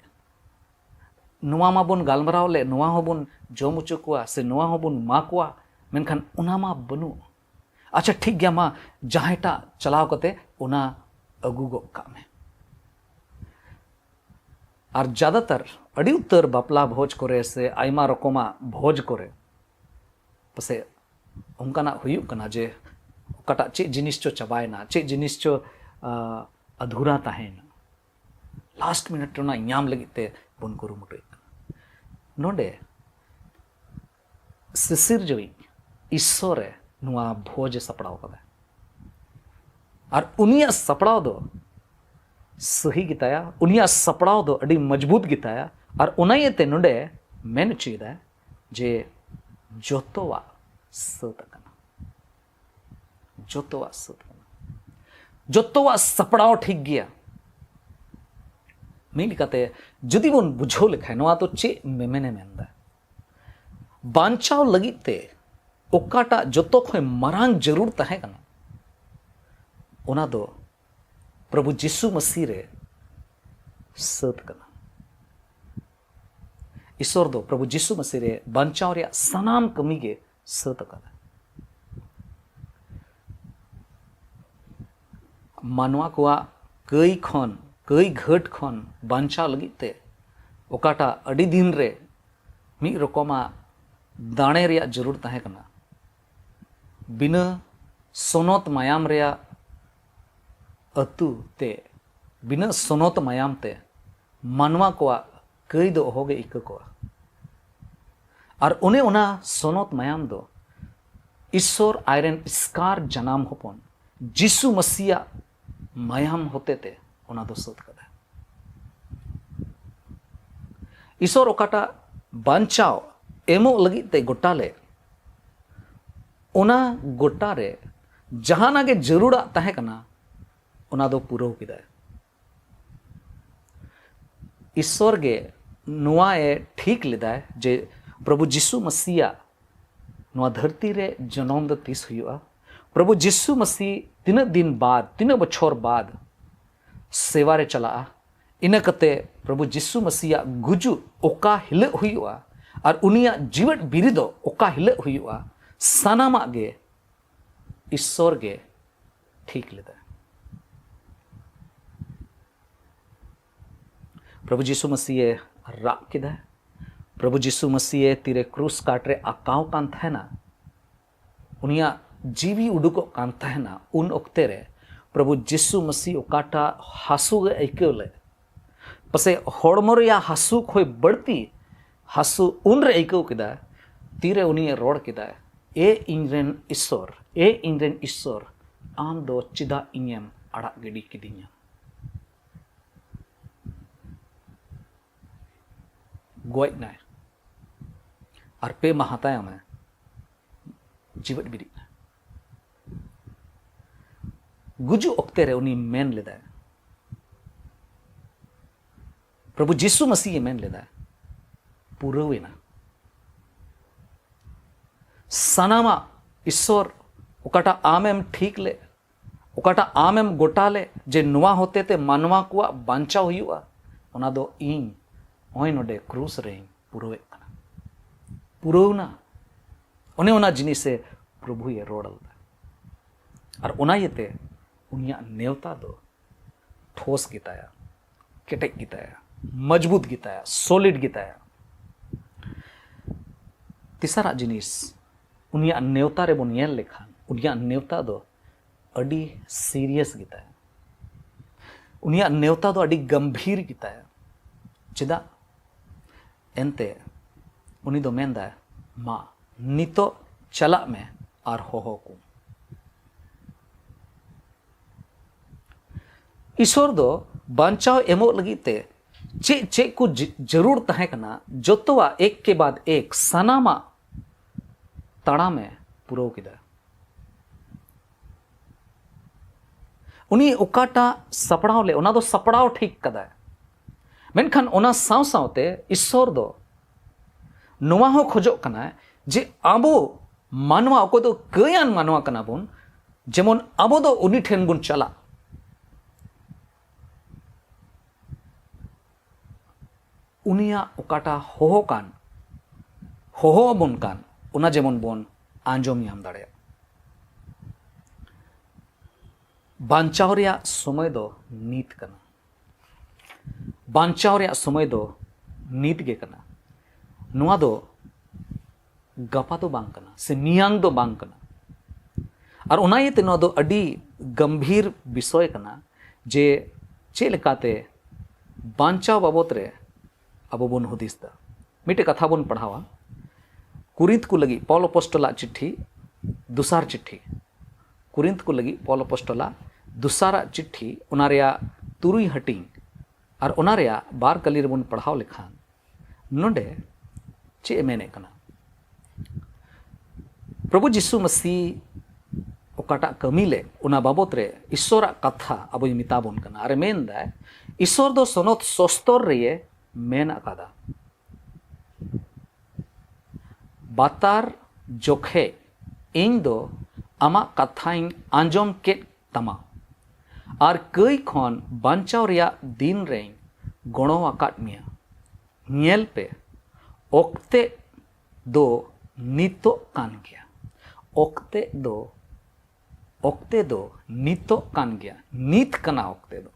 ᱱᱚᱣᱟ ᱢᱟᱵᱚᱱ ᱜᱟᱞᱢᱟᱨᱟᱣ ᱞᱮᱫ, ᱱᱚᱣᱟ ᱦᱚᱸᱵᱚᱱ ᱡᱚᱢ ᱦᱚᱪᱚ ᱠᱚᱣᱟ ᱥᱮ ᱱᱚᱣᱟ ᱦᱚᱸᱵᱚᱱ ᱮᱢᱟ ᱠᱚᱣᱟ, ᱢᱮᱱᱠᱷᱟᱱ ᱚᱱᱟ ᱢᱟ ᱵᱟᱹᱱᱩᱜ᱾ ᱟᱪᱪᱷᱟ, ᱴᱷᱤᱠ ᱜᱮᱭᱟ, ᱢᱟ ᱡᱟᱦᱟᱸᱭᱴᱟᱜ ᱪᱟᱞᱟᱣ ᱠᱟᱛᱮ ᱚᱱᱟ ᱟᱹᱜᱩ ᱜᱚᱫ ᱠᱟᱜ ᱢᱮ᱾" ᱟᱨ ᱡᱟᱫᱟᱛᱟᱨ ᱟᱹᱰᱤ ᱩᱛᱟᱹᱨ ᱵᱟᱯᱞᱟ ᱵᱷᱚᱡᱽ ᱠᱚᱨᱮ ᱥᱮ ᱟᱭᱢᱟ ᱨᱚᱠᱚᱢᱟᱜ ᱵᱷᱚᱡᱽ ᱠᱚᱨᱮ ᱯᱟᱥᱮᱡ ᱚᱱᱠᱟᱱᱟᱜ ᱦᱩᱭᱩᱜ ᱠᱟᱱᱟ ᱡᱮ ᱚᱠᱟᱴᱟᱜ ᱪᱮᱫ ᱡᱤᱱᱤᱥ ᱪᱚ ᱪᱟᱵᱟᱭᱮᱱᱟ, ᱪᱮᱫ ᱡᱤᱱᱤᱥ ᱪᱚ, ᱟ, ᱟᱫᱷᱩᱨᱟ ᱛᱟᱦᱮᱸᱭᱮᱱᱟ᱾ ᱞᱟᱥᱴ ᱢᱤᱱᱤᱴ ᱨᱮ ᱚᱱᱟ ᱧᱟᱢ ᱞᱟᱹᱜᱤᱫ ᱛᱮ ᱵᱚᱱ ᱠᱩᱨᱩᱢᱩᱴᱩᱭᱮᱫ ᱠᱟᱱᱟ᱾ ᱱᱚᱰᱮ ᱥᱤᱥᱤᱨᱡᱟᱹᱣᱤᱡ ᱤᱥᱥᱚᱨᱮ ᱱᱚᱣᱟ ᱵᱷᱚᱡᱽ ᱮ ᱥᱟᱯᱲᱟᱣ ᱠᱟᱫᱟ᱾ ᱟᱨ ᱩᱱᱤᱭᱟᱜ ᱥᱟᱯᱲᱟᱣ ᱫᱚ ᱥᱟᱹᱦᱤ ᱜᱮᱛᱟᱭᱟ, ᱩᱱᱤᱭᱟᱜ ᱥᱟᱯᱲᱟᱣ ᱫᱚ ᱟᱹᱰᱤ ᱢᱚᱡᱽᱵᱩᱛ ᱜᱮᱛᱟᱭᱟ᱾ ᱟᱨ ᱚᱱᱟ ᱤᱭᱟᱹᱛᱮ ᱱᱚᱰᱮ ᱢᱮᱱ ᱦᱚᱪᱚᱭᱮᱫᱟ ᱡᱮ ᱡᱚᱛᱚᱣᱟᱜ ᱥᱟᱹᱛ ᱟᱠᱟᱱᱟ᱾ ᱡᱚᱛᱚᱣᱟᱜ ᱥᱟᱹᱛ ᱠᱟᱱᱟ, ᱡᱚᱛᱚᱣᱟᱜ ᱥᱟᱯᱲᱟᱣ ᱴᱷᱤᱠ ᱜᱮᱭᱟ᱾ ᱢᱤᱫ ᱞᱮᱠᱟᱛᱮ ᱡᱩᱫᱤ ᱵᱚᱱ ᱵᱩᱡᱷᱟᱹᱣ ᱞᱮᱠᱷᱟᱱ, ᱱᱚᱣᱟ ᱫᱚ ᱪᱮᱫ ᱢᱮᱢᱮᱱᱮ ᱢᱮᱱᱫᱟ? ᱵᱟᱧᱪᱟᱣ ᱞᱟᱹᱜᱤᱫ ᱛᱮ ᱚᱠᱟᱴᱟᱜ ᱡᱚᱛᱚ ᱠᱷᱚᱱ ᱢᱟᱨᱟᱝ ᱡᱟᱹᱨᱩᱲ ᱛᱟᱦᱮᱸ ᱠᱟᱱᱟ, ᱚᱱᱟ ᱫᱚ ᱯᱨᱚᱵᱷᱩ ᱡᱤᱥᱩ ᱢᱟᱹᱥᱤ ᱨᱮ ᱥᱟᱹᱛ ᱠᱟᱱᱟ᱾ ᱤᱥᱚᱨ ᱫᱚ ᱯᱨᱚᱵᱷᱩ ᱡᱤᱥᱩ ᱢᱟᱹᱥᱤ ᱨᱮ ᱵᱟᱧᱪᱟᱣ ᱨᱮᱭᱟᱜ ᱥᱟᱱᱟᱢ ᱠᱟᱹᱢᱤ ᱜᱮ ᱥᱟᱹᱛ ᱟᱠᱟᱫᱟ᱾ ᱢᱟᱱᱣᱟ ᱠᱚᱣᱟᱜ ᱠᱟᱹᱭ ᱠᱷᱚᱱ, ᱠᱟᱹᱭ ᱜᱷᱟᱹᱴ ᱠᱷᱚᱱ ᱵᱟᱧᱪᱟᱣ ᱞᱟᱹᱜᱤᱫ ᱛᱮ ᱚᱠᱟᱴᱟᱜ ᱟᱹᱰᱤ ᱫᱤᱱ ᱨᱮ ᱢᱤᱫ ᱨᱚᱠᱚᱢᱟᱜ ᱫᱟᱲᱮ ᱨᱮᱭᱟᱜ ᱡᱟᱹᱨᱩᱲ ᱛᱟᱦᱮᱸ ᱠᱟᱱᱟ, ᱵᱤᱱᱟᱹ ᱥᱚᱱᱚᱛ ᱢᱟᱭᱟᱢ ᱨᱮᱭᱟᱜ ᱟᱹᱛᱩ ᱛᱮ, ᱵᱤᱱᱟᱹ ᱥᱚᱱᱚᱛ ᱢᱟᱭᱟᱢ ᱛᱮ ᱢᱟᱱᱣᱟ ᱠᱚᱣᱟᱜ ᱠᱟᱹᱭ ᱫᱚ ᱚᱦᱚᱜᱮ ᱤᱠᱟᱹ ᱠᱚᱜᱼᱟ᱾ ᱟᱨ ᱚᱱᱮ ᱚᱱᱟ ᱥᱚᱱᱚᱛ ᱢᱟᱭᱟᱢ ᱫᱚ ᱤᱥᱚᱨ ᱟᱡᱨᱮᱱ ᱮᱥᱠᱟᱨ ᱡᱟᱱᱟᱢ ᱦᱚᱯᱚᱱ ᱡᱤᱥᱩ ᱢᱟᱹᱥᱤᱭᱟᱜ ᱢᱟᱭᱟᱢ ᱦᱚᱛᱮᱛᱮ ᱚᱱᱟ ᱫᱚ ᱥᱟᱹᱛ ᱠᱟᱫᱟ᱾ ᱤᱥᱚᱨ ᱚᱠᱟᱴᱟᱜ ᱵᱟᱧᱪᱟᱣ ᱮᱢᱚᱜ ᱞᱟᱹᱜᱤᱫ ᱛᱮ ᱜᱚᱴᱟ ᱞᱮᱫ, ᱚᱱᱟ ᱜᱚᱴᱟ ᱨᱮ ᱡᱟᱦᱟᱱᱟᱜ ᱜᱮ ᱡᱟᱹᱨᱩᱲᱟᱜ ᱛᱟᱦᱮᱸ ᱠᱟᱱᱟ, ᱚᱱᱟ ᱫᱚ ᱯᱩᱨᱟᱹᱣ ᱠᱮᱫᱟᱭ᱾ ᱤᱥᱚᱨ ᱜᱮ ᱱᱚᱣᱟ ᱮ ᱴᱷᱤᱠ ᱞᱮᱫᱟᱭ ᱡᱮ ᱯᱨᱚᱵᱷᱩ ᱡᱤᱥᱩ ᱢᱟᱹᱥᱤᱭᱟᱜ ᱱᱚᱣᱟ ᱫᱷᱟᱹᱨᱛᱤ ᱨᱮ ᱡᱚᱱᱚᱢ ᱫᱚ ᱛᱤᱥ ᱦᱩᱭᱩᱜᱼᱟ, ᱯᱨᱚᱵᱷᱩ ᱡᱤᱥᱩ ᱢᱟᱹᱥᱤ ᱛᱤᱱᱟᱹᱜ ᱫᱤᱱ ᱵᱟᱫ, ᱛᱤᱱᱟᱹᱜ ᱵᱚᱪᱷᱚᱨ ᱵᱟᱫ ᱥᱮᱵᱟ ᱨᱮ ᱪᱟᱞᱟᱜᱼᱟ, ᱤᱱᱟᱹ ᱠᱟᱛᱮ ᱯᱨᱚᱵᱷᱩ ᱡᱤᱥᱩ ᱢᱟᱹᱥᱤᱭᱟᱜ ᱜᱩᱡᱩᱜ ᱚᱠᱟ ᱦᱤᱞᱳᱜ ᱦᱩᱭᱩᱜᱼᱟ ᱟᱨ ᱩᱱᱤᱭᱟᱜ ᱡᱤᱣᱮᱫ ᱵᱤᱨᱤᱫᱚᱜ ᱚᱠᱟ ᱦᱤᱞᱳᱜ ᱦᱩᱭᱩᱜᱼᱟ, ᱥᱟᱱᱟᱢᱟᱜ ᱜᱮ ᱤᱥᱚᱨ ᱜᱮ ᱴᱷᱤᱠ ᱞᱮᱫᱟ᱾ ᱯᱨᱚᱵᱷᱩ ᱡᱤᱥᱩ ᱢᱟᱹᱥᱤᱭᱮ ᱨᱟᱜ ᱠᱮᱫᱟ᱾ ᱯᱨᱚᱵᱷᱩ ᱡᱤᱥᱩ ᱢᱟᱹᱥᱤᱭᱮ ᱛᱤᱨᱮ ᱠᱨᱩᱥ ᱠᱟᱴ ᱨᱮ ᱟᱠᱟᱣ ᱠᱟᱱ ᱛᱟᱦᱮᱱᱟ, ᱩᱱᱤᱭᱟᱜ ᱡᱤᱣᱤ ᱩᱰᱩᱠᱚᱜ ᱠᱟᱱ ᱛᱟᱦᱮᱱᱟ, ᱩᱱ ᱚᱠᱛᱮ ᱨᱮ ᱯᱨᱚᱵᱷᱩ ᱡᱤᱥᱩ ᱢᱟᱹᱥᱤ ᱚᱠᱟᱴᱟᱜ ᱦᱟᱹᱥᱩ ᱮ ᱟᱹᱭᱠᱟᱹᱣ ᱞᱮᱫ, ᱯᱟᱥᱮᱡ ᱦᱚᱲᱢᱚ ᱨᱮᱭᱟᱜ ᱦᱟᱹᱥᱩ ᱠᱷᱚᱱ ᱵᱟᱹᱲᱛᱤ ᱦᱟᱹᱥᱩ ᱩᱱᱨᱮ ᱟᱹᱭᱠᱟᱹᱣ ᱠᱮᱫᱟ, ᱛᱤᱨᱮ ᱩᱱᱤᱭᱮ ᱨᱚᱲ ᱠᱮᱫᱟ, "ᱮ ᱤᱧᱨᱮᱱ ᱤᱥᱚᱨ, ᱮ ᱤᱧᱨᱮᱱ ᱤᱥᱚᱨ, ᱟᱢ ᱫᱚ ᱪᱮᱫᱟᱜ ᱤᱧᱮᱢ ᱟᱲᱟᱜ ᱜᱤᱰᱤ ᱠᱤᱫᱤᱧᱟ?" ᱜᱚᱡ ᱱᱟᱭ, ᱟᱨ ᱯᱮ ᱢᱟᱦᱟ ᱛᱟᱭᱚᱢᱮ ᱡᱤᱣᱮᱫ ᱵᱤᱨᱤᱫ ᱱᱟ᱾ ᱜᱩᱡᱩᱜ ᱚᱠᱛᱮ ᱨᱮ ᱩᱱᱤ ᱢᱮᱱ ᱞᱮᱫᱟᱭ, ᱯᱨᱚᱵᱷᱩ ᱡᱤᱥᱩ ᱢᱟᱹᱥᱤᱦ ᱮ ᱢᱮᱱ ᱞᱮᱫᱟ, "ᱯᱩᱨᱟᱹᱣ ᱮᱱᱟ᱾" ᱥᱟᱱᱟᱢᱟᱜ ᱤᱥᱥᱚᱨ ᱚᱠᱟᱴᱟᱜ ᱟᱢᱮᱢ ᱴᱷᱤᱠ ᱞᱮᱫ, ᱚᱠᱟᱴᱟᱜ ᱟᱢᱮᱢ ᱜᱚᱴᱟ ᱞᱮᱫ ᱡᱮ ᱱᱚᱣᱟ ᱦᱚᱛᱮᱛᱮ ᱢᱟᱱᱣᱟ ᱠᱚᱣᱟᱜ ᱵᱟᱧᱪᱟᱣ ᱦᱩᱭᱩᱜᱼᱟ, ᱚᱱᱟ ᱫᱚ ᱤᱧ ᱱᱚᱜᱼᱚᱭ ᱱᱚᱰᱮ ᱠᱨᱩᱥ ᱨᱮᱧ ᱯᱩᱨᱟᱹᱣᱮᱫ ᱠᱟᱱᱟ᱾ ᱯᱩᱨᱟᱹᱣᱱᱟ᱾ ᱚᱱᱮ ᱚᱱᱟ ᱡᱤᱱᱤᱥᱮ ᱯᱨᱚᱵᱷᱩᱭ ᱨᱚᱲ ᱞᱮᱫᱟ᱾ ᱟᱨ ᱚᱱᱟ ᱤᱭᱟᱹᱛᱮ ᱩᱱᱤᱭᱟᱜ ᱱᱮᱣᱛᱟ ᱫᱚ ᱴᱷᱳᱥ ᱜᱮᱛᱟᱭᱟ, ᱠᱮᱴᱮᱡ ᱜᱮᱛᱟᱭᱟ, ᱢᱚᱡᱽᱵᱩᱛ ᱜᱮᱛᱟᱭᱟ, ᱥᱚᱞᱤᱰ ᱜᱮᱛᱟᱭᱟ᱾ ᱛᱮᱥᱟᱨᱟᱜ ᱡᱤᱱᱤᱥ, ᱩᱱᱤᱭᱟᱜ ᱱᱮᱣᱛᱟ ᱨᱮᱵᱚᱱ ᱧᱮᱞ ᱞᱮᱠᱷᱟᱱ ᱩᱱᱤᱭᱟᱜ ᱱᱮᱣᱛᱟ ᱫᱚ ᱟᱹᱰᱤ ᱥᱤᱨᱤᱭᱟᱥ ᱜᱮᱛᱟᱭᱟ᱾ ᱩᱱᱤᱭᱟᱜ ᱱᱮᱣᱛᱟ ᱫᱚ ᱟᱹᱰᱤ ᱜᱟᱢᱵᱷᱤᱨ ᱜᱮᱛᱟᱭᱟ᱾ ᱪᱮᱫᱟᱜ? ᱮᱱᱛᱮ ᱩᱱᱤ ᱫᱚ ᱢᱮᱱᱫᱟᱭ, "ᱢᱟ, ᱱᱤᱛᱚᱜ ᱪᱟᱞᱟᱜ ᱢᱮ ᱟᱨ ᱦᱚᱦᱚ ᱠᱚᱢ᱾" ᱤᱥᱚᱨ ᱫᱚ ᱵᱟᱧᱪᱟᱣ ᱮᱢᱚᱜ ᱞᱟᱹᱜᱤᱫ ᱛᱮ ᱪᱮᱫ ᱪᱮᱫ ᱠᱚ ᱡᱟᱹᱨᱩᱲ ᱛᱟᱦᱮᱸ ᱠᱟᱱᱟ, ᱡᱚᱛᱚᱣᱟᱜ ᱮᱠ ᱠᱮ ᱵᱟᱫ ᱮᱠ ᱥᱟᱱᱟᱢᱟᱜ ᱛᱟᱲᱟᱢᱮ ᱯᱩᱨᱟᱹᱣ ᱠᱮᱫᱟ᱾ ᱩᱱᱤ ᱚᱠᱟᱴᱟᱜ ᱥᱟᱯᱲᱟᱣ ᱞᱮ, ᱚᱱᱟ ᱫᱚ ᱥᱟᱯᱲᱟᱣ ᱴᱷᱤᱠ ᱠᱟᱫᱟᱭ᱾ ᱢᱮᱱᱠᱷᱟᱱ ᱚᱱᱟ ᱥᱟᱶ ᱥᱟᱶᱛᱮ ᱤᱥᱥᱚᱨ ᱫᱚ ᱱᱚᱣᱟ ᱦᱚᱸ ᱠᱷᱚᱡᱚᱜ ᱠᱟᱱᱟᱭ ᱡᱮ ᱟᱵᱚ ᱢᱟᱱᱣᱟ, ᱚᱠᱚᱭ ᱫᱚ ᱠᱟᱹᱭᱟᱱ ᱢᱟᱱᱣᱟ ᱠᱟᱱᱟ ᱵᱚᱱ, ᱡᱮᱢᱚᱱ ᱟᱵᱚ ᱫᱚ ᱩᱱᱤ ᱴᱷᱮᱱ ᱵᱚᱱ ᱪᱟᱞᱟᱜ, ᱩᱱᱤᱭᱟᱜ ᱚᱠᱟᱴᱟᱜ ᱦᱚᱦᱚ ᱠᱟᱱ, ᱦᱚᱦᱚ ᱟᱵᱚᱱ ᱠᱟᱱ, ᱚᱱᱟ ᱡᱮᱢᱚᱱ ᱵᱚᱱ ᱟᱸᱡᱚᱢ ᱧᱟᱢ ᱫᱟᱲᱮᱭᱟᱜ᱾ ᱵᱟᱧᱪᱟᱣ ᱨᱮᱭᱟᱜ ᱥᱚᱢᱚᱭ ᱫᱚ ᱱᱤᱛ ᱠᱟᱱᱟ᱾ ᱵᱟᱧᱪᱟᱣ ᱨᱮᱭᱟᱜ ᱥᱚᱢᱚᱭ ᱫᱚ ᱱᱤᱛ ᱜᱮ ᱠᱟᱱᱟ᱾ ᱱᱚᱣᱟ ᱫᱚ ᱜᱟᱯᱟ ᱫᱚ ᱵᱟᱝ ᱠᱟᱱᱟ, ᱥᱮ ᱢᱮᱭᱟᱝ ᱫᱚ ᱵᱟᱝ ᱠᱟᱱᱟ᱾ ᱟᱨ ᱚᱱᱟ ᱤᱭᱟᱹᱛᱮ ᱱᱚᱣᱟ ᱫᱚ ᱟᱹᱰᱤ ᱜᱟᱢᱵᱷᱤᱨ ᱵᱤᱥᱚᱭ ᱠᱟᱱᱟ ᱡᱮ ᱪᱮᱫ ᱞᱮᱠᱟᱛᱮ ᱵᱟᱧᱪᱟᱣ ᱵᱟᱵᱚᱛ ᱨᱮ ᱟᱵᱚ ᱵᱚᱱ ᱦᱩᱫᱤᱥ ᱫᱟ᱾ ᱢᱤᱫᱴᱮᱡ ᱠᱟᱛᱷᱟ ᱵᱚᱱ ᱯᱟᱲᱦᱟᱣᱟ, ᱠᱩᱨᱤᱱᱛ ᱠᱚ ᱞᱟᱹᱜᱤᱫ ᱯᱚᱞ ᱟᱯᱚᱥᱴᱚᱞᱟᱜ ᱪᱤᱴᱷᱤ, ᱫᱚᱥᱟᱨ ᱪᱤᱴᱷᱤ, ᱠᱩᱨᱤᱱᱛ ᱠᱚ ᱞᱟᱹᱜᱤᱫ ᱯᱚᱞ ᱟᱯᱚᱥᱴᱚᱞᱟᱜ ᱫᱚᱥᱟᱨᱟᱜ ᱪᱤᱴᱷᱤ, ᱚᱱᱟ ᱨᱮᱭᱟᱜ ᱛᱩᱨᱩᱭ ᱦᱟᱹᱴᱤᱧ, ᱟᱨ ᱚᱱᱟ ᱨᱮᱭᱟᱜ ᱵᱟᱨ ᱠᱟᱹᱞᱤ ᱨᱮᱵᱚᱱ ᱯᱟᱲᱦᱟᱣ ᱞᱮᱠᱷᱟᱱ, ᱱᱚᱰᱮ ᱪᱮᱫ ᱮ ᱢᱮᱱᱮᱫ ᱠᱟᱱᱟ? ᱯᱨᱚᱵᱷᱩ ᱡᱤᱥᱩ ᱢᱟᱹᱥᱤ ᱚᱠᱟᱴᱟᱜ ᱠᱟᱹᱢᱤ ᱞᱮ, ᱚᱱᱟ ᱵᱟᱵᱚᱛ ᱨᱮ ᱤᱥᱥᱚᱨᱟᱜ ᱠᱟᱛᱷᱟ ᱟᱵᱚᱭ ᱢᱮᱛᱟ ᱵᱚᱱ ᱠᱟᱱᱟ᱾ ᱟᱨᱮ ᱢᱮᱱ ᱫᱟᱭ, ᱤᱥᱥᱚᱨ ᱫᱚ ᱥᱚᱱᱚᱛ ᱥᱚᱥᱛᱚᱨ ᱨᱮᱭᱮ ᱢᱮᱱ ᱟᱠᱟᱫᱟ, "ᱵᱟᱛᱟᱨ ᱡᱚᱠᱷᱮᱡ ᱤᱧ ᱫᱚ ᱟᱢᱟᱜ ᱠᱟᱛᱷᱟᱧ ᱟᱸᱡᱚᱢ ᱠᱮᱫ ᱛᱟᱢᱟ, ᱟᱨ ᱠᱟᱹᱭ ᱠᱷᱚᱱ ᱵᱟᱧᱪᱟᱣ ᱨᱮᱭᱟᱜ ᱫᱤᱱ ᱨᱮᱧ ᱜᱚᱲᱚ ᱟᱠᱟᱫ ᱢᱮᱭᱟ᱾ ᱧᱮᱞ ᱯᱮ, ᱚᱠᱛᱮ ᱫᱚ ᱱᱤᱛᱚᱜ ᱠᱟᱱ ᱜᱮᱭᱟ᱾" ᱚᱠᱛᱮ ᱫᱚ, ᱚᱠᱛᱮ ᱫᱚ ᱱᱤᱛᱚᱜ ᱠᱟᱱ ᱜᱮᱭᱟ, ᱱᱤᱛ ᱠᱟᱱᱟ ᱚᱠᱛᱮ ᱫᱚ᱾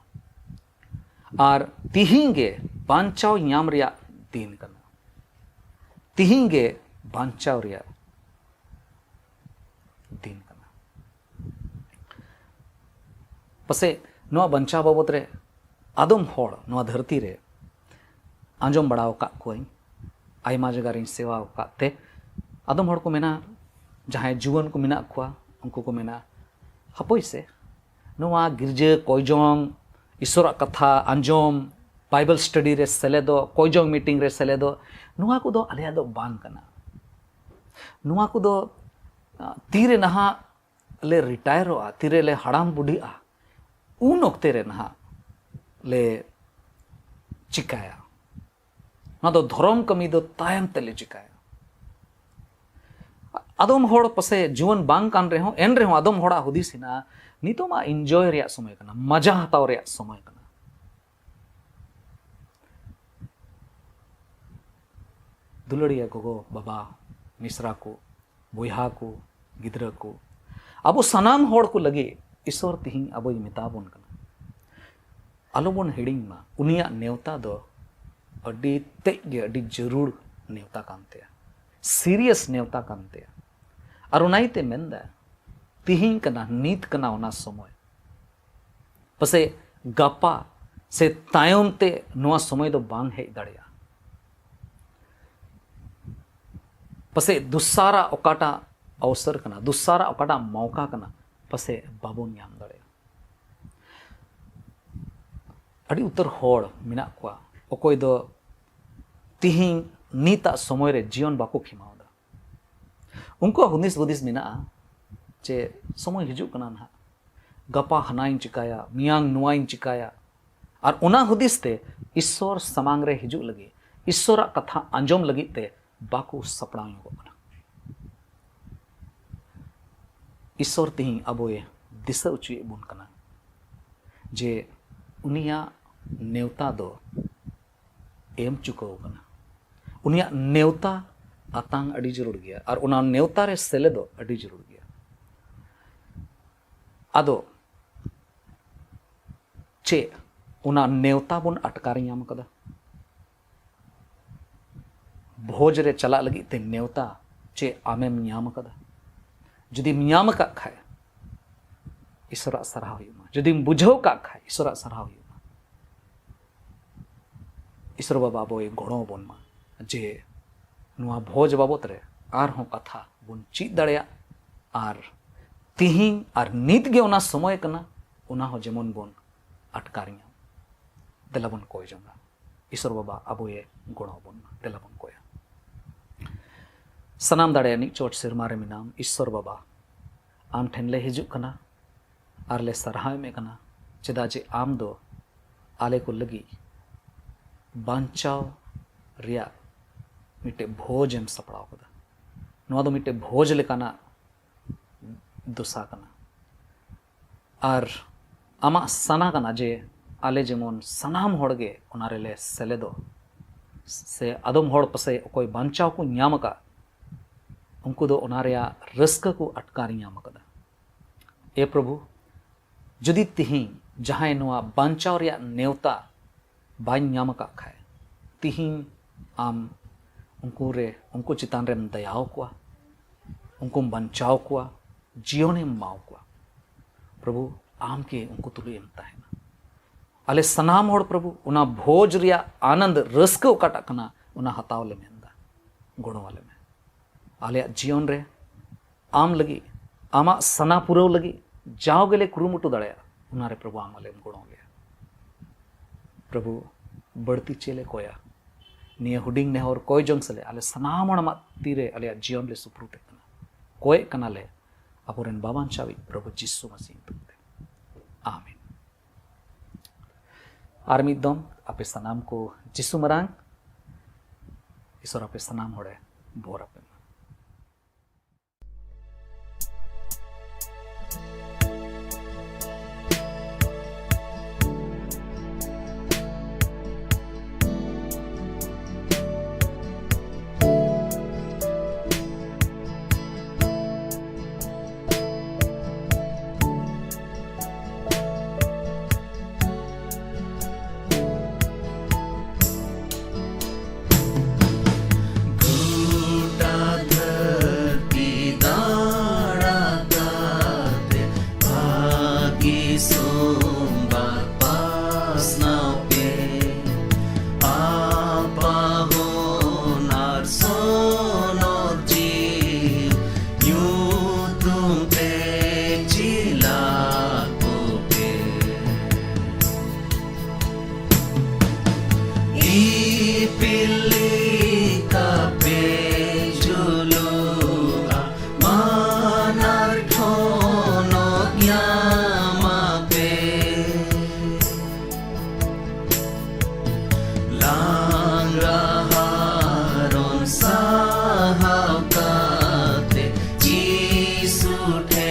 ᱟᱨ ᱛᱤᱦᱤᱧ ᱜᱮ ᱵᱟᱧᱪᱟᱣ ᱧᱟᱢ ᱨᱮᱭᱟᱜ ᱫᱤᱱ ᱠᱟᱱᱟ᱾ ᱛᱤᱦᱤᱧ ᱜᱮ ᱵᱟᱧᱪᱟᱣ ᱨᱮᱭᱟᱜ ᱫᱤᱱ ᱠᱟᱱᱟ᱾ ᱯᱟᱥᱮᱡ ᱱᱚᱣᱟ ᱵᱟᱧᱪᱟᱣ ᱵᱟᱵᱚᱛ ᱨᱮ ᱟᱫᱚᱢ ᱦᱚᱲ ᱱᱚᱣᱟ ᱫᱷᱟᱹᱨᱛᱤ ᱨᱮ ᱟᱸᱡᱚᱢ ᱵᱟᱲᱟ ᱟᱠᱟᱫ ᱠᱚᱣᱟᱧ, ᱟᱭᱢᱟ ᱡᱟᱭᱜᱟ ᱨᱤᱧ ᱥᱮᱵᱟ ᱟᱠᱟᱫ ᱛᱮ, ᱟᱫᱚᱢ ᱦᱚᱲ ᱠᱚ ᱢᱮᱱᱟ, ᱡᱟᱦᱟᱸᱭ ᱡᱩᱣᱟᱹᱱ ᱠᱚ ᱢᱮᱱᱟᱜ ᱠᱚᱣᱟ, ᱩᱱᱠᱩ ᱠᱚ ᱢᱮᱱᱟ, "ᱦᱟᱯᱳᱭ ᱥᱮ, ᱱᱚᱣᱟ ᱜᱤᱨᱡᱟᱹ ᱠᱚᱭ ᱡᱚᱝ, ᱤᱥᱚᱨᱟᱜ ᱠᱟᱛᱷᱟ ᱟᱸᱡᱚᱢ, ᱵᱟᱭᱵᱮᱞ ᱥᱴᱟᱰᱤ ᱨᱮ ᱥᱮᱞᱮᱫᱚᱜ, ᱠᱚᱭ ᱡᱚᱝ ᱢᱤᱴᱤᱝ ᱨᱮ ᱥᱮᱞᱮᱫᱚᱜ, ᱱᱚᱣᱟ ᱠᱚᱫᱚ ᱟᱞᱮᱭᱟᱜ ᱫᱚ ᱵᱟᱝ ᱠᱟᱱᱟ᱾ ᱱᱚᱣᱟ ᱠᱚᱫᱚ, ᱟ, ᱛᱤᱨᱮ ᱱᱟᱦᱟᱜ ᱞᱮ ᱨᱤᱴᱟᱭᱟᱨᱚᱜᱼᱟ, ᱛᱤᱨᱮ ᱞᱮ ᱦᱟᱲᱟᱢ ᱵᱩᱰᱷᱤᱜᱼᱟ, ᱩᱱ ᱚᱠᱛᱮ ᱨᱮ ᱱᱟᱦᱟᱜ ᱞᱮ ᱪᱤᱠᱟᱭᱟ᱾ ᱱᱚᱣᱟ ᱫᱚ ᱫᱷᱚᱨᱚᱢ ᱠᱟᱹᱢᱤ ᱫᱚ ᱛᱟᱭᱚᱢ ᱛᱮᱞᱮ ᱪᱤᱠᱟᱭᱟ᱾" ᱟᱫᱚᱢ ᱦᱚᱲ ᱯᱟᱥᱮ ᱡᱩᱣᱟᱹᱱ ᱵᱟᱝ ᱠᱟᱱ ᱨᱮᱦᱚᱸ, ᱮᱱ ᱨᱮᱦᱚᱸ ᱟᱫᱚᱢ ᱦᱚᱲᱟᱜ ᱦᱩᱫᱤᱥ ᱦᱮᱱᱟᱜᱼᱟ, "ᱱᱤᱛᱚᱜ ᱢᱟ ᱤᱱᱡᱚᱭ ᱨᱮᱭᱟᱜ ᱥᱚᱢᱚᱭ ᱠᱟᱱᱟ, ᱢᱟᱡᱟ ᱦᱟᱛᱟᱣ ᱨᱮᱭᱟᱜ ᱥᱚᱢᱚᱭ ᱠᱟᱱᱟ᱾" ᱫᱩᱞᱟᱹᱲᱤᱭᱟᱹ ᱜᱚᱜᱚ, ᱵᱟᱵᱟ, ᱢᱤᱥᱨᱟ ᱠᱚ, ᱵᱚᱭᱦᱟ ᱠᱚ, ᱜᱤᱫᱽᱨᱟᱹ ᱠᱚ, ᱟᱵᱚ ᱥᱟᱱᱟᱢ ᱦᱚᱲ ᱠᱚ ᱞᱟᱹᱜᱤᱫ ᱤᱥᱚᱨ ᱛᱤᱦᱤᱧ ᱟᱵᱚᱭ ᱢᱮᱛᱟ ᱵᱚᱱ ᱠᱟᱱᱟ, ᱟᱞᱚ ᱵᱚᱱ ᱦᱤᱲᱤᱧ ᱢᱟ, ᱩᱱᱤᱭᱟᱜ ᱱᱮᱣᱛᱟ ᱫᱚ ᱟᱹᱰᱤ ᱛᱮᱫ ᱜᱮ ᱟᱹᱰᱤ ᱡᱟᱹᱨᱩᱲ ᱱᱮᱣᱛᱟ ᱠᱟᱱ ᱛᱟᱭᱟ, ᱥᱤᱨᱤᱭᱟᱥ ᱱᱮᱣᱛᱟ ᱠᱟᱱ ᱛᱟᱭᱟ᱾ ᱟᱨ ᱚᱱᱟ ᱤᱭᱟᱹᱛᱮ ᱢᱮᱱᱫᱟ, ᱛᱤᱦᱤᱧ ᱠᱟᱱᱟ, ᱱᱤᱛ ᱠᱟᱱᱟ ᱚᱱᱟ ᱥᱚᱢᱚᱭ᱾ ᱯᱟᱥᱮᱡ ᱜᱟᱯᱟ ᱥᱮ ᱛᱟᱭᱚᱢ ᱛᱮ ᱱᱚᱣᱟ ᱥᱚᱢᱚᱭ ᱫᱚ ᱵᱟᱝ ᱦᱮᱡ ᱫᱟᱲᱮᱭᱟᱜᱼᱟ᱾ ᱯᱟᱥᱮᱡ ᱫᱚᱥᱟᱨᱟᱜ ᱚᱠᱟᱴᱟᱜ ᱚᱣᱥᱚᱨ ᱠᱟᱱᱟ, ᱫᱚᱥᱟᱨᱟᱜ ᱚᱠᱟᱴᱟᱜ ᱢᱚᱣᱠᱟ ᱠᱟᱱᱟ, ᱯᱟᱥᱮᱡ ᱵᱟᱵᱚᱱ ᱧᱟᱢ ᱫᱟᱲᱮᱭᱟᱜᱼᱟ᱾ ᱟᱹᱰᱤ ᱩᱛᱟᱹᱨ ᱦᱚᱲ ᱢᱮᱱᱟᱜ ᱠᱚᱣᱟ, ᱚᱠᱚᱭ ᱫᱚ ᱛᱤᱦᱤᱧ ᱱᱤᱛᱟᱜ ᱥᱚᱢᱚᱭ ᱨᱮ ᱡᱤᱭᱚᱱ ᱵᱟᱠᱚ ᱠᱷᱮᱢᱟᱣ ᱮᱫᱟ᱾ ᱩᱱᱠᱩᱣᱟᱜ ᱦᱩᱫᱤᱥ ᱵᱩᱫᱤᱥ ᱢᱮᱱᱟᱜᱼᱟ, ᱡᱮ ᱥᱚᱢᱚᱭ ᱦᱤᱡᱩᱜ ᱠᱟᱱᱟ ᱱᱟᱦᱟᱜ, ᱜᱟᱯᱟ ᱦᱟᱱᱟᱧ ᱪᱤᱠᱟᱹᱭᱟ, ᱢᱮᱭᱟᱝ ᱱᱚᱣᱟᱧ ᱪᱤᱠᱟᱹᱭᱟ᱾ ᱟᱨ ᱚᱱᱟ ᱦᱩᱫᱤᱥ ᱛᱮ ᱤᱥᱥᱚᱨ ᱥᱟᱢᱟᱝ ᱨᱮ ᱦᱤᱡᱩᱜ ᱞᱟᱹᱜᱤᱫ, ᱤᱥᱥᱚᱨᱟᱜ ᱠᱟᱛᱷᱟ ᱟᱸᱡᱚᱢ ᱞᱟᱹᱜᱤᱫ ᱛᱮ ᱵᱟᱠᱚ ᱥᱟᱯᱲᱟᱣ ᱧᱚᱜᱚᱜ ᱠᱟᱱᱟ᱾ ᱤᱥᱥᱚᱨ ᱛᱮᱦᱮᱧ ᱟᱵᱚᱭ ᱫᱤᱥᱟᱹ ᱦᱚᱪᱚᱭᱮᱫ ᱵᱚᱱ ᱠᱟᱱᱟ ᱡᱮ ᱩᱱᱤᱭᱟᱜ ᱱᱮᱣᱛᱟ ᱫᱚ ᱮᱢ ᱪᱩᱠᱟᱹᱣ ᱠᱟᱱᱟ᱾ ᱩᱱᱤᱭᱟᱜ ᱱᱮᱣᱛᱟ ᱟᱛᱟᱝ ᱟᱹᱰᱤ ᱡᱟᱹᱨᱩᱲ ᱜᱮᱭᱟ ᱟᱨ ᱚᱱᱟ ᱱᱮᱣᱛᱟ ᱨᱮ ᱥᱮᱞᱮᱫᱚᱜ ᱟᱹᱰᱤ ᱡᱟᱹᱨᱩᱲ ᱜᱮᱭᱟ᱾ ᱟᱫᱚ ᱪᱮᱫ ᱚᱱᱟ ᱱᱮᱣᱛᱟ ᱵᱚᱱ ᱟᱴᱠᱟᱨ ᱧᱟᱢ ᱠᱟᱫᱟ? ᱵᱷᱳᱡᱽ ᱨᱮ ᱪᱟᱞᱟᱜ ᱞᱟᱹᱜᱤᱫ ᱛᱮ ᱱᱮᱣᱛᱟ ᱪᱮᱫ ᱟᱢᱮᱢ ᱧᱟᱢ ᱟᱠᱟᱫᱟ? ᱡᱩᱫᱤᱢ ᱧᱟᱢ ᱟᱠᱟᱫ ᱠᱷᱟᱡ, ᱤᱥᱚᱨᱟᱜ ᱥᱟᱨᱦᱟᱣ ᱦᱩᱭᱩᱜ ᱢᱟ᱾ ᱡᱩᱫᱤᱢ ᱵᱩᱡᱷᱟᱹᱣ ᱠᱟᱜ ᱠᱷᱟᱡ, ᱤᱥᱚᱨᱟᱜ ᱥᱟᱨᱦᱟᱣ ᱦᱩᱭᱩᱜ ᱢᱟ᱾ ᱤᱥᱚᱨ ᱵᱟᱵᱟ ᱟᱵᱚᱭ ᱜᱚᱲᱚ ᱟᱵᱚᱱ ᱢᱟ ᱡᱮ ᱱᱚᱣᱟ ᱵᱷᱳᱡᱽ ᱵᱟᱵᱚᱛ ᱨᱮ ᱟᱨᱦᱚᱸ ᱠᱟᱛᱷᱟ ᱵᱚᱱ ᱪᱮᱫ ᱫᱟᱲᱮᱭᱟᱜ, ᱟᱨ ᱛᱤᱦᱤᱧ ᱟᱨ ᱱᱤᱛ ᱜᱮ ᱚᱱᱟ ᱥᱚᱢᱚᱭ ᱠᱟᱱᱟ, ᱚᱱᱟ ᱦᱚᱸ ᱡᱮᱢᱚᱱ ᱵᱚᱱ ᱟᱴᱠᱟᱨ ᱧᱟᱢ᱾ ᱫᱮᱞᱟ ᱵᱚᱱ ᱠᱚᱭ ᱡᱚᱝᱟ᱾ ᱤᱥᱚᱨ ᱵᱟᱵᱟ ᱟᱵᱚᱭᱮ ᱜᱚᱲᱚ ᱟᱵᱚᱱ ᱢᱟ᱾ ᱫᱮᱞᱟ ᱵᱚᱱ ᱠᱚᱭᱟ᱾ ᱥᱟᱱᱟᱢ ᱫᱟᱲᱮᱭᱟᱱᱤᱡ ᱪᱚᱴ ᱥᱮᱨᱢᱟ ᱨᱮ ᱢᱮᱱᱟᱢ ᱤᱥᱚᱨ ᱵᱟᱵᱟ, ᱟᱢ ᱴᱷᱮᱱ ᱞᱮ ᱦᱤᱡᱩᱜ ᱠᱟᱱᱟ ᱟᱨ ᱞᱮ ᱥᱟᱨᱦᱟᱣ ᱮᱢᱮ ᱠᱟᱱᱟ, ᱪᱮᱫᱟᱜ ᱡᱮ ᱟᱢ ᱫᱚ ᱟᱞᱮ ᱠᱚ ᱞᱟᱹᱜᱤᱫ ᱵᱟᱧᱪᱟᱣ ᱨᱮᱭᱟᱜ ᱢᱤᱫᱴᱮᱡ ᱵᱷᱳᱡᱽ ᱮᱢ ᱥᱟᱯᱲᱟᱣ ᱠᱟᱫᱟ᱾ ᱱᱚᱣᱟ ᱫᱚ ᱢᱤᱫᱴᱮᱡ ᱵᱷᱳᱡᱽ ᱞᱮᱠᱟᱱᱟᱜ ᱫᱚᱥᱟ ᱠᱟᱱᱟ᱾ ᱟᱨ ᱟᱢᱟᱜ ᱥᱟᱱᱟ ᱠᱟᱱᱟ ᱡᱮ ᱟᱞᱮ ᱡᱮᱢᱚᱱ ᱥᱟᱱᱟᱢ ᱦᱚᱲ ᱜᱮ ᱚᱱᱟ ᱨᱮᱞᱮ ᱥᱮᱞᱮᱫᱚᱜ, ᱥᱮ ᱟᱫᱚᱢ ᱦᱚᱲ ᱯᱟᱥᱮᱡ ᱚᱠᱚᱭ ᱵᱟᱧᱪᱟᱣ ᱠᱚ ᱧᱟᱢ ᱟᱠᱟᱫ, ᱩᱱᱠᱩ ᱫᱚ ᱚᱱᱟ ᱨᱮᱭᱟᱜ ᱨᱟᱹᱥᱠᱟᱹ ᱠᱚ ᱟᱴᱠᱟᱨ ᱧᱟᱢ ᱟᱠᱟᱫᱟ᱾ ᱮ ᱯᱨᱚᱵᱷᱩ, ᱡᱩᱫᱤ ᱛᱤᱦᱤᱧ ᱡᱟᱦᱟᱸᱭ ᱱᱚᱣᱟ ᱵᱟᱧᱪᱟᱣ ᱨᱮᱭᱟᱜ ᱱᱮᱣᱛᱟ ᱵᱟᱹᱧ ᱧᱟᱢ ᱟᱠᱟᱫ ᱠᱷᱟᱡ, ᱛᱤᱦᱤᱧ ᱟᱢ ᱩᱱᱠᱩ ᱨᱮ, ᱩᱱᱠᱩ ᱪᱮᱛᱟᱱ ᱨᱮᱢ ᱫᱟᱭᱟᱣ ᱠᱚᱣᱟ, ᱩᱱᱠᱩᱢ ᱵᱟᱧᱪᱟᱣ ᱠᱚᱣᱟ, ᱡᱤᱭᱚᱱᱮᱢ ᱮᱢᱟᱣ ᱠᱚᱣᱟ᱾ ᱯᱨᱚᱵᱷᱩ, ᱟᱢ ᱜᱮ ᱩᱱᱠᱩ ᱛᱩᱞᱩᱡ ᱮᱢ ᱛᱟᱦᱮᱱᱟ᱾ ᱟᱞᱮ ᱥᱟᱱᱟᱢ ᱦᱚᱲ ᱯᱨᱚᱵᱷᱩ ᱚᱱᱟ ᱵᱷᱳᱡᱽ ᱨᱮᱭᱟᱜ ᱟᱱᱚᱱᱫ, ᱨᱟᱹᱥᱠᱟᱹ ᱚᱠᱟᱴᱟᱜ ᱠᱟᱱᱟ, ᱚᱱᱟ ᱦᱟᱛᱟᱣ ᱞᱮ ᱢᱮᱱᱫᱟ᱾ ᱜᱚᱲᱚ ᱟᱞᱮ ᱢᱮ᱾ ᱟᱞᱮᱭᱟᱜ ᱡᱤᱭᱚᱱ ᱨᱮ ᱟᱢ ᱞᱟᱹᱜᱤᱫ, ᱟᱢᱟᱜ ᱥᱟᱱᱟ ᱯᱩᱨᱟᱹᱣ ᱞᱟᱹᱜᱤᱫ ᱡᱟᱣ ᱜᱮᱞᱮ ᱠᱩᱨᱩᱢᱩᱴᱩ ᱫᱟᱲᱮᱭᱟᱜᱼᱟ, ᱚᱱᱟ ᱨᱮ ᱯᱨᱚᱵᱷᱩ ᱟᱢ ᱟᱞᱮᱢ ᱜᱚᱲᱚ ᱞᱮᱭᱟ᱾ ᱯᱨᱚᱵᱷᱩ, ᱵᱟᱹᱲᱛᱤ ᱪᱮᱫ ᱞᱮ ᱠᱚᱭᱟ? ᱱᱤᱭᱟᱹ ᱦᱩᱰᱤᱧ ᱱᱮᱦᱚᱨ ᱠᱚᱭ ᱡᱚᱝ ᱥᱟᱞᱮ ᱟᱞᱮ ᱥᱟᱱᱟᱢ ᱦᱚᱲ ᱟᱢᱟᱜ ᱛᱤᱨᱮ ᱟᱞᱮᱭᱟᱜ ᱡᱤᱭᱚᱱ ᱞᱮ ᱥᱩᱯᱨᱩᱫ ᱮᱫ ᱠᱟᱱᱟ᱾ ᱠᱚᱭᱮᱜ ᱠᱟᱱᱟᱞᱮ, ᱟᱵᱚᱨᱮᱱ ᱵᱟᱧᱪᱟᱣᱤᱡ ᱯᱨᱚᱵᱷᱩ ᱡᱤᱥᱩ ᱢᱟᱹᱥᱤ ᱧᱩᱛᱩᱢ ᱛᱮ᱾ ᱟᱢᱮᱱ᱾ ᱟᱨ ᱢᱤᱫ ᱫᱚᱢ ᱟᱯᱮ ᱥᱟᱱᱟᱢ ᱠᱚ ᱡᱤᱥᱩ ᱢᱟᱨᱟᱝ ᱤᱥᱚᱨ ᱟᱯᱮ ᱥᱟᱱᱟᱢ ᱦᱚᱲᱮ ᱵᱷᱚᱨ ᱟᱯᱮ ᱢᱟ᱾ ᱜᱚᱴᱟ ᱫᱷᱟᱹᱨᱛᱤ ᱫᱟᱬᱟ ᱠᱟᱛᱮ ᱵᱷᱟᱹᱜᱤ ᱥᱚᱢᱵᱟᱫ ᱯᱟᱥᱱᱟᱣ ᱯᱮ᱾ ᱟᱯᱟ ᱦᱚᱱ ᱟᱨ ᱥᱚᱱᱚᱛ ᱡᱤᱣᱤ ᱧᱩᱛᱩᱢ ᱛᱮ ᱪᱤᱞᱟ ᱠᱚᱯᱮ᱾ ᱤᱯᱤᱞ ᱞᱮᱠᱟ ᱯᱮ ᱡᱩᱞᱩᱜᱼᱟ, ᱢᱟᱱ ᱟᱨ ᱴᱷᱚᱱᱚᱠ ᱧᱟᱢᱟ ᱯᱮ᱾ ᱞᱟᱸᱜᱟ ᱦᱟᱨᱚᱱ ᱥᱟᱦᱟᱣ ᱠᱟᱛᱮ ᱡᱤᱥᱩ ᱴᱷᱮᱱ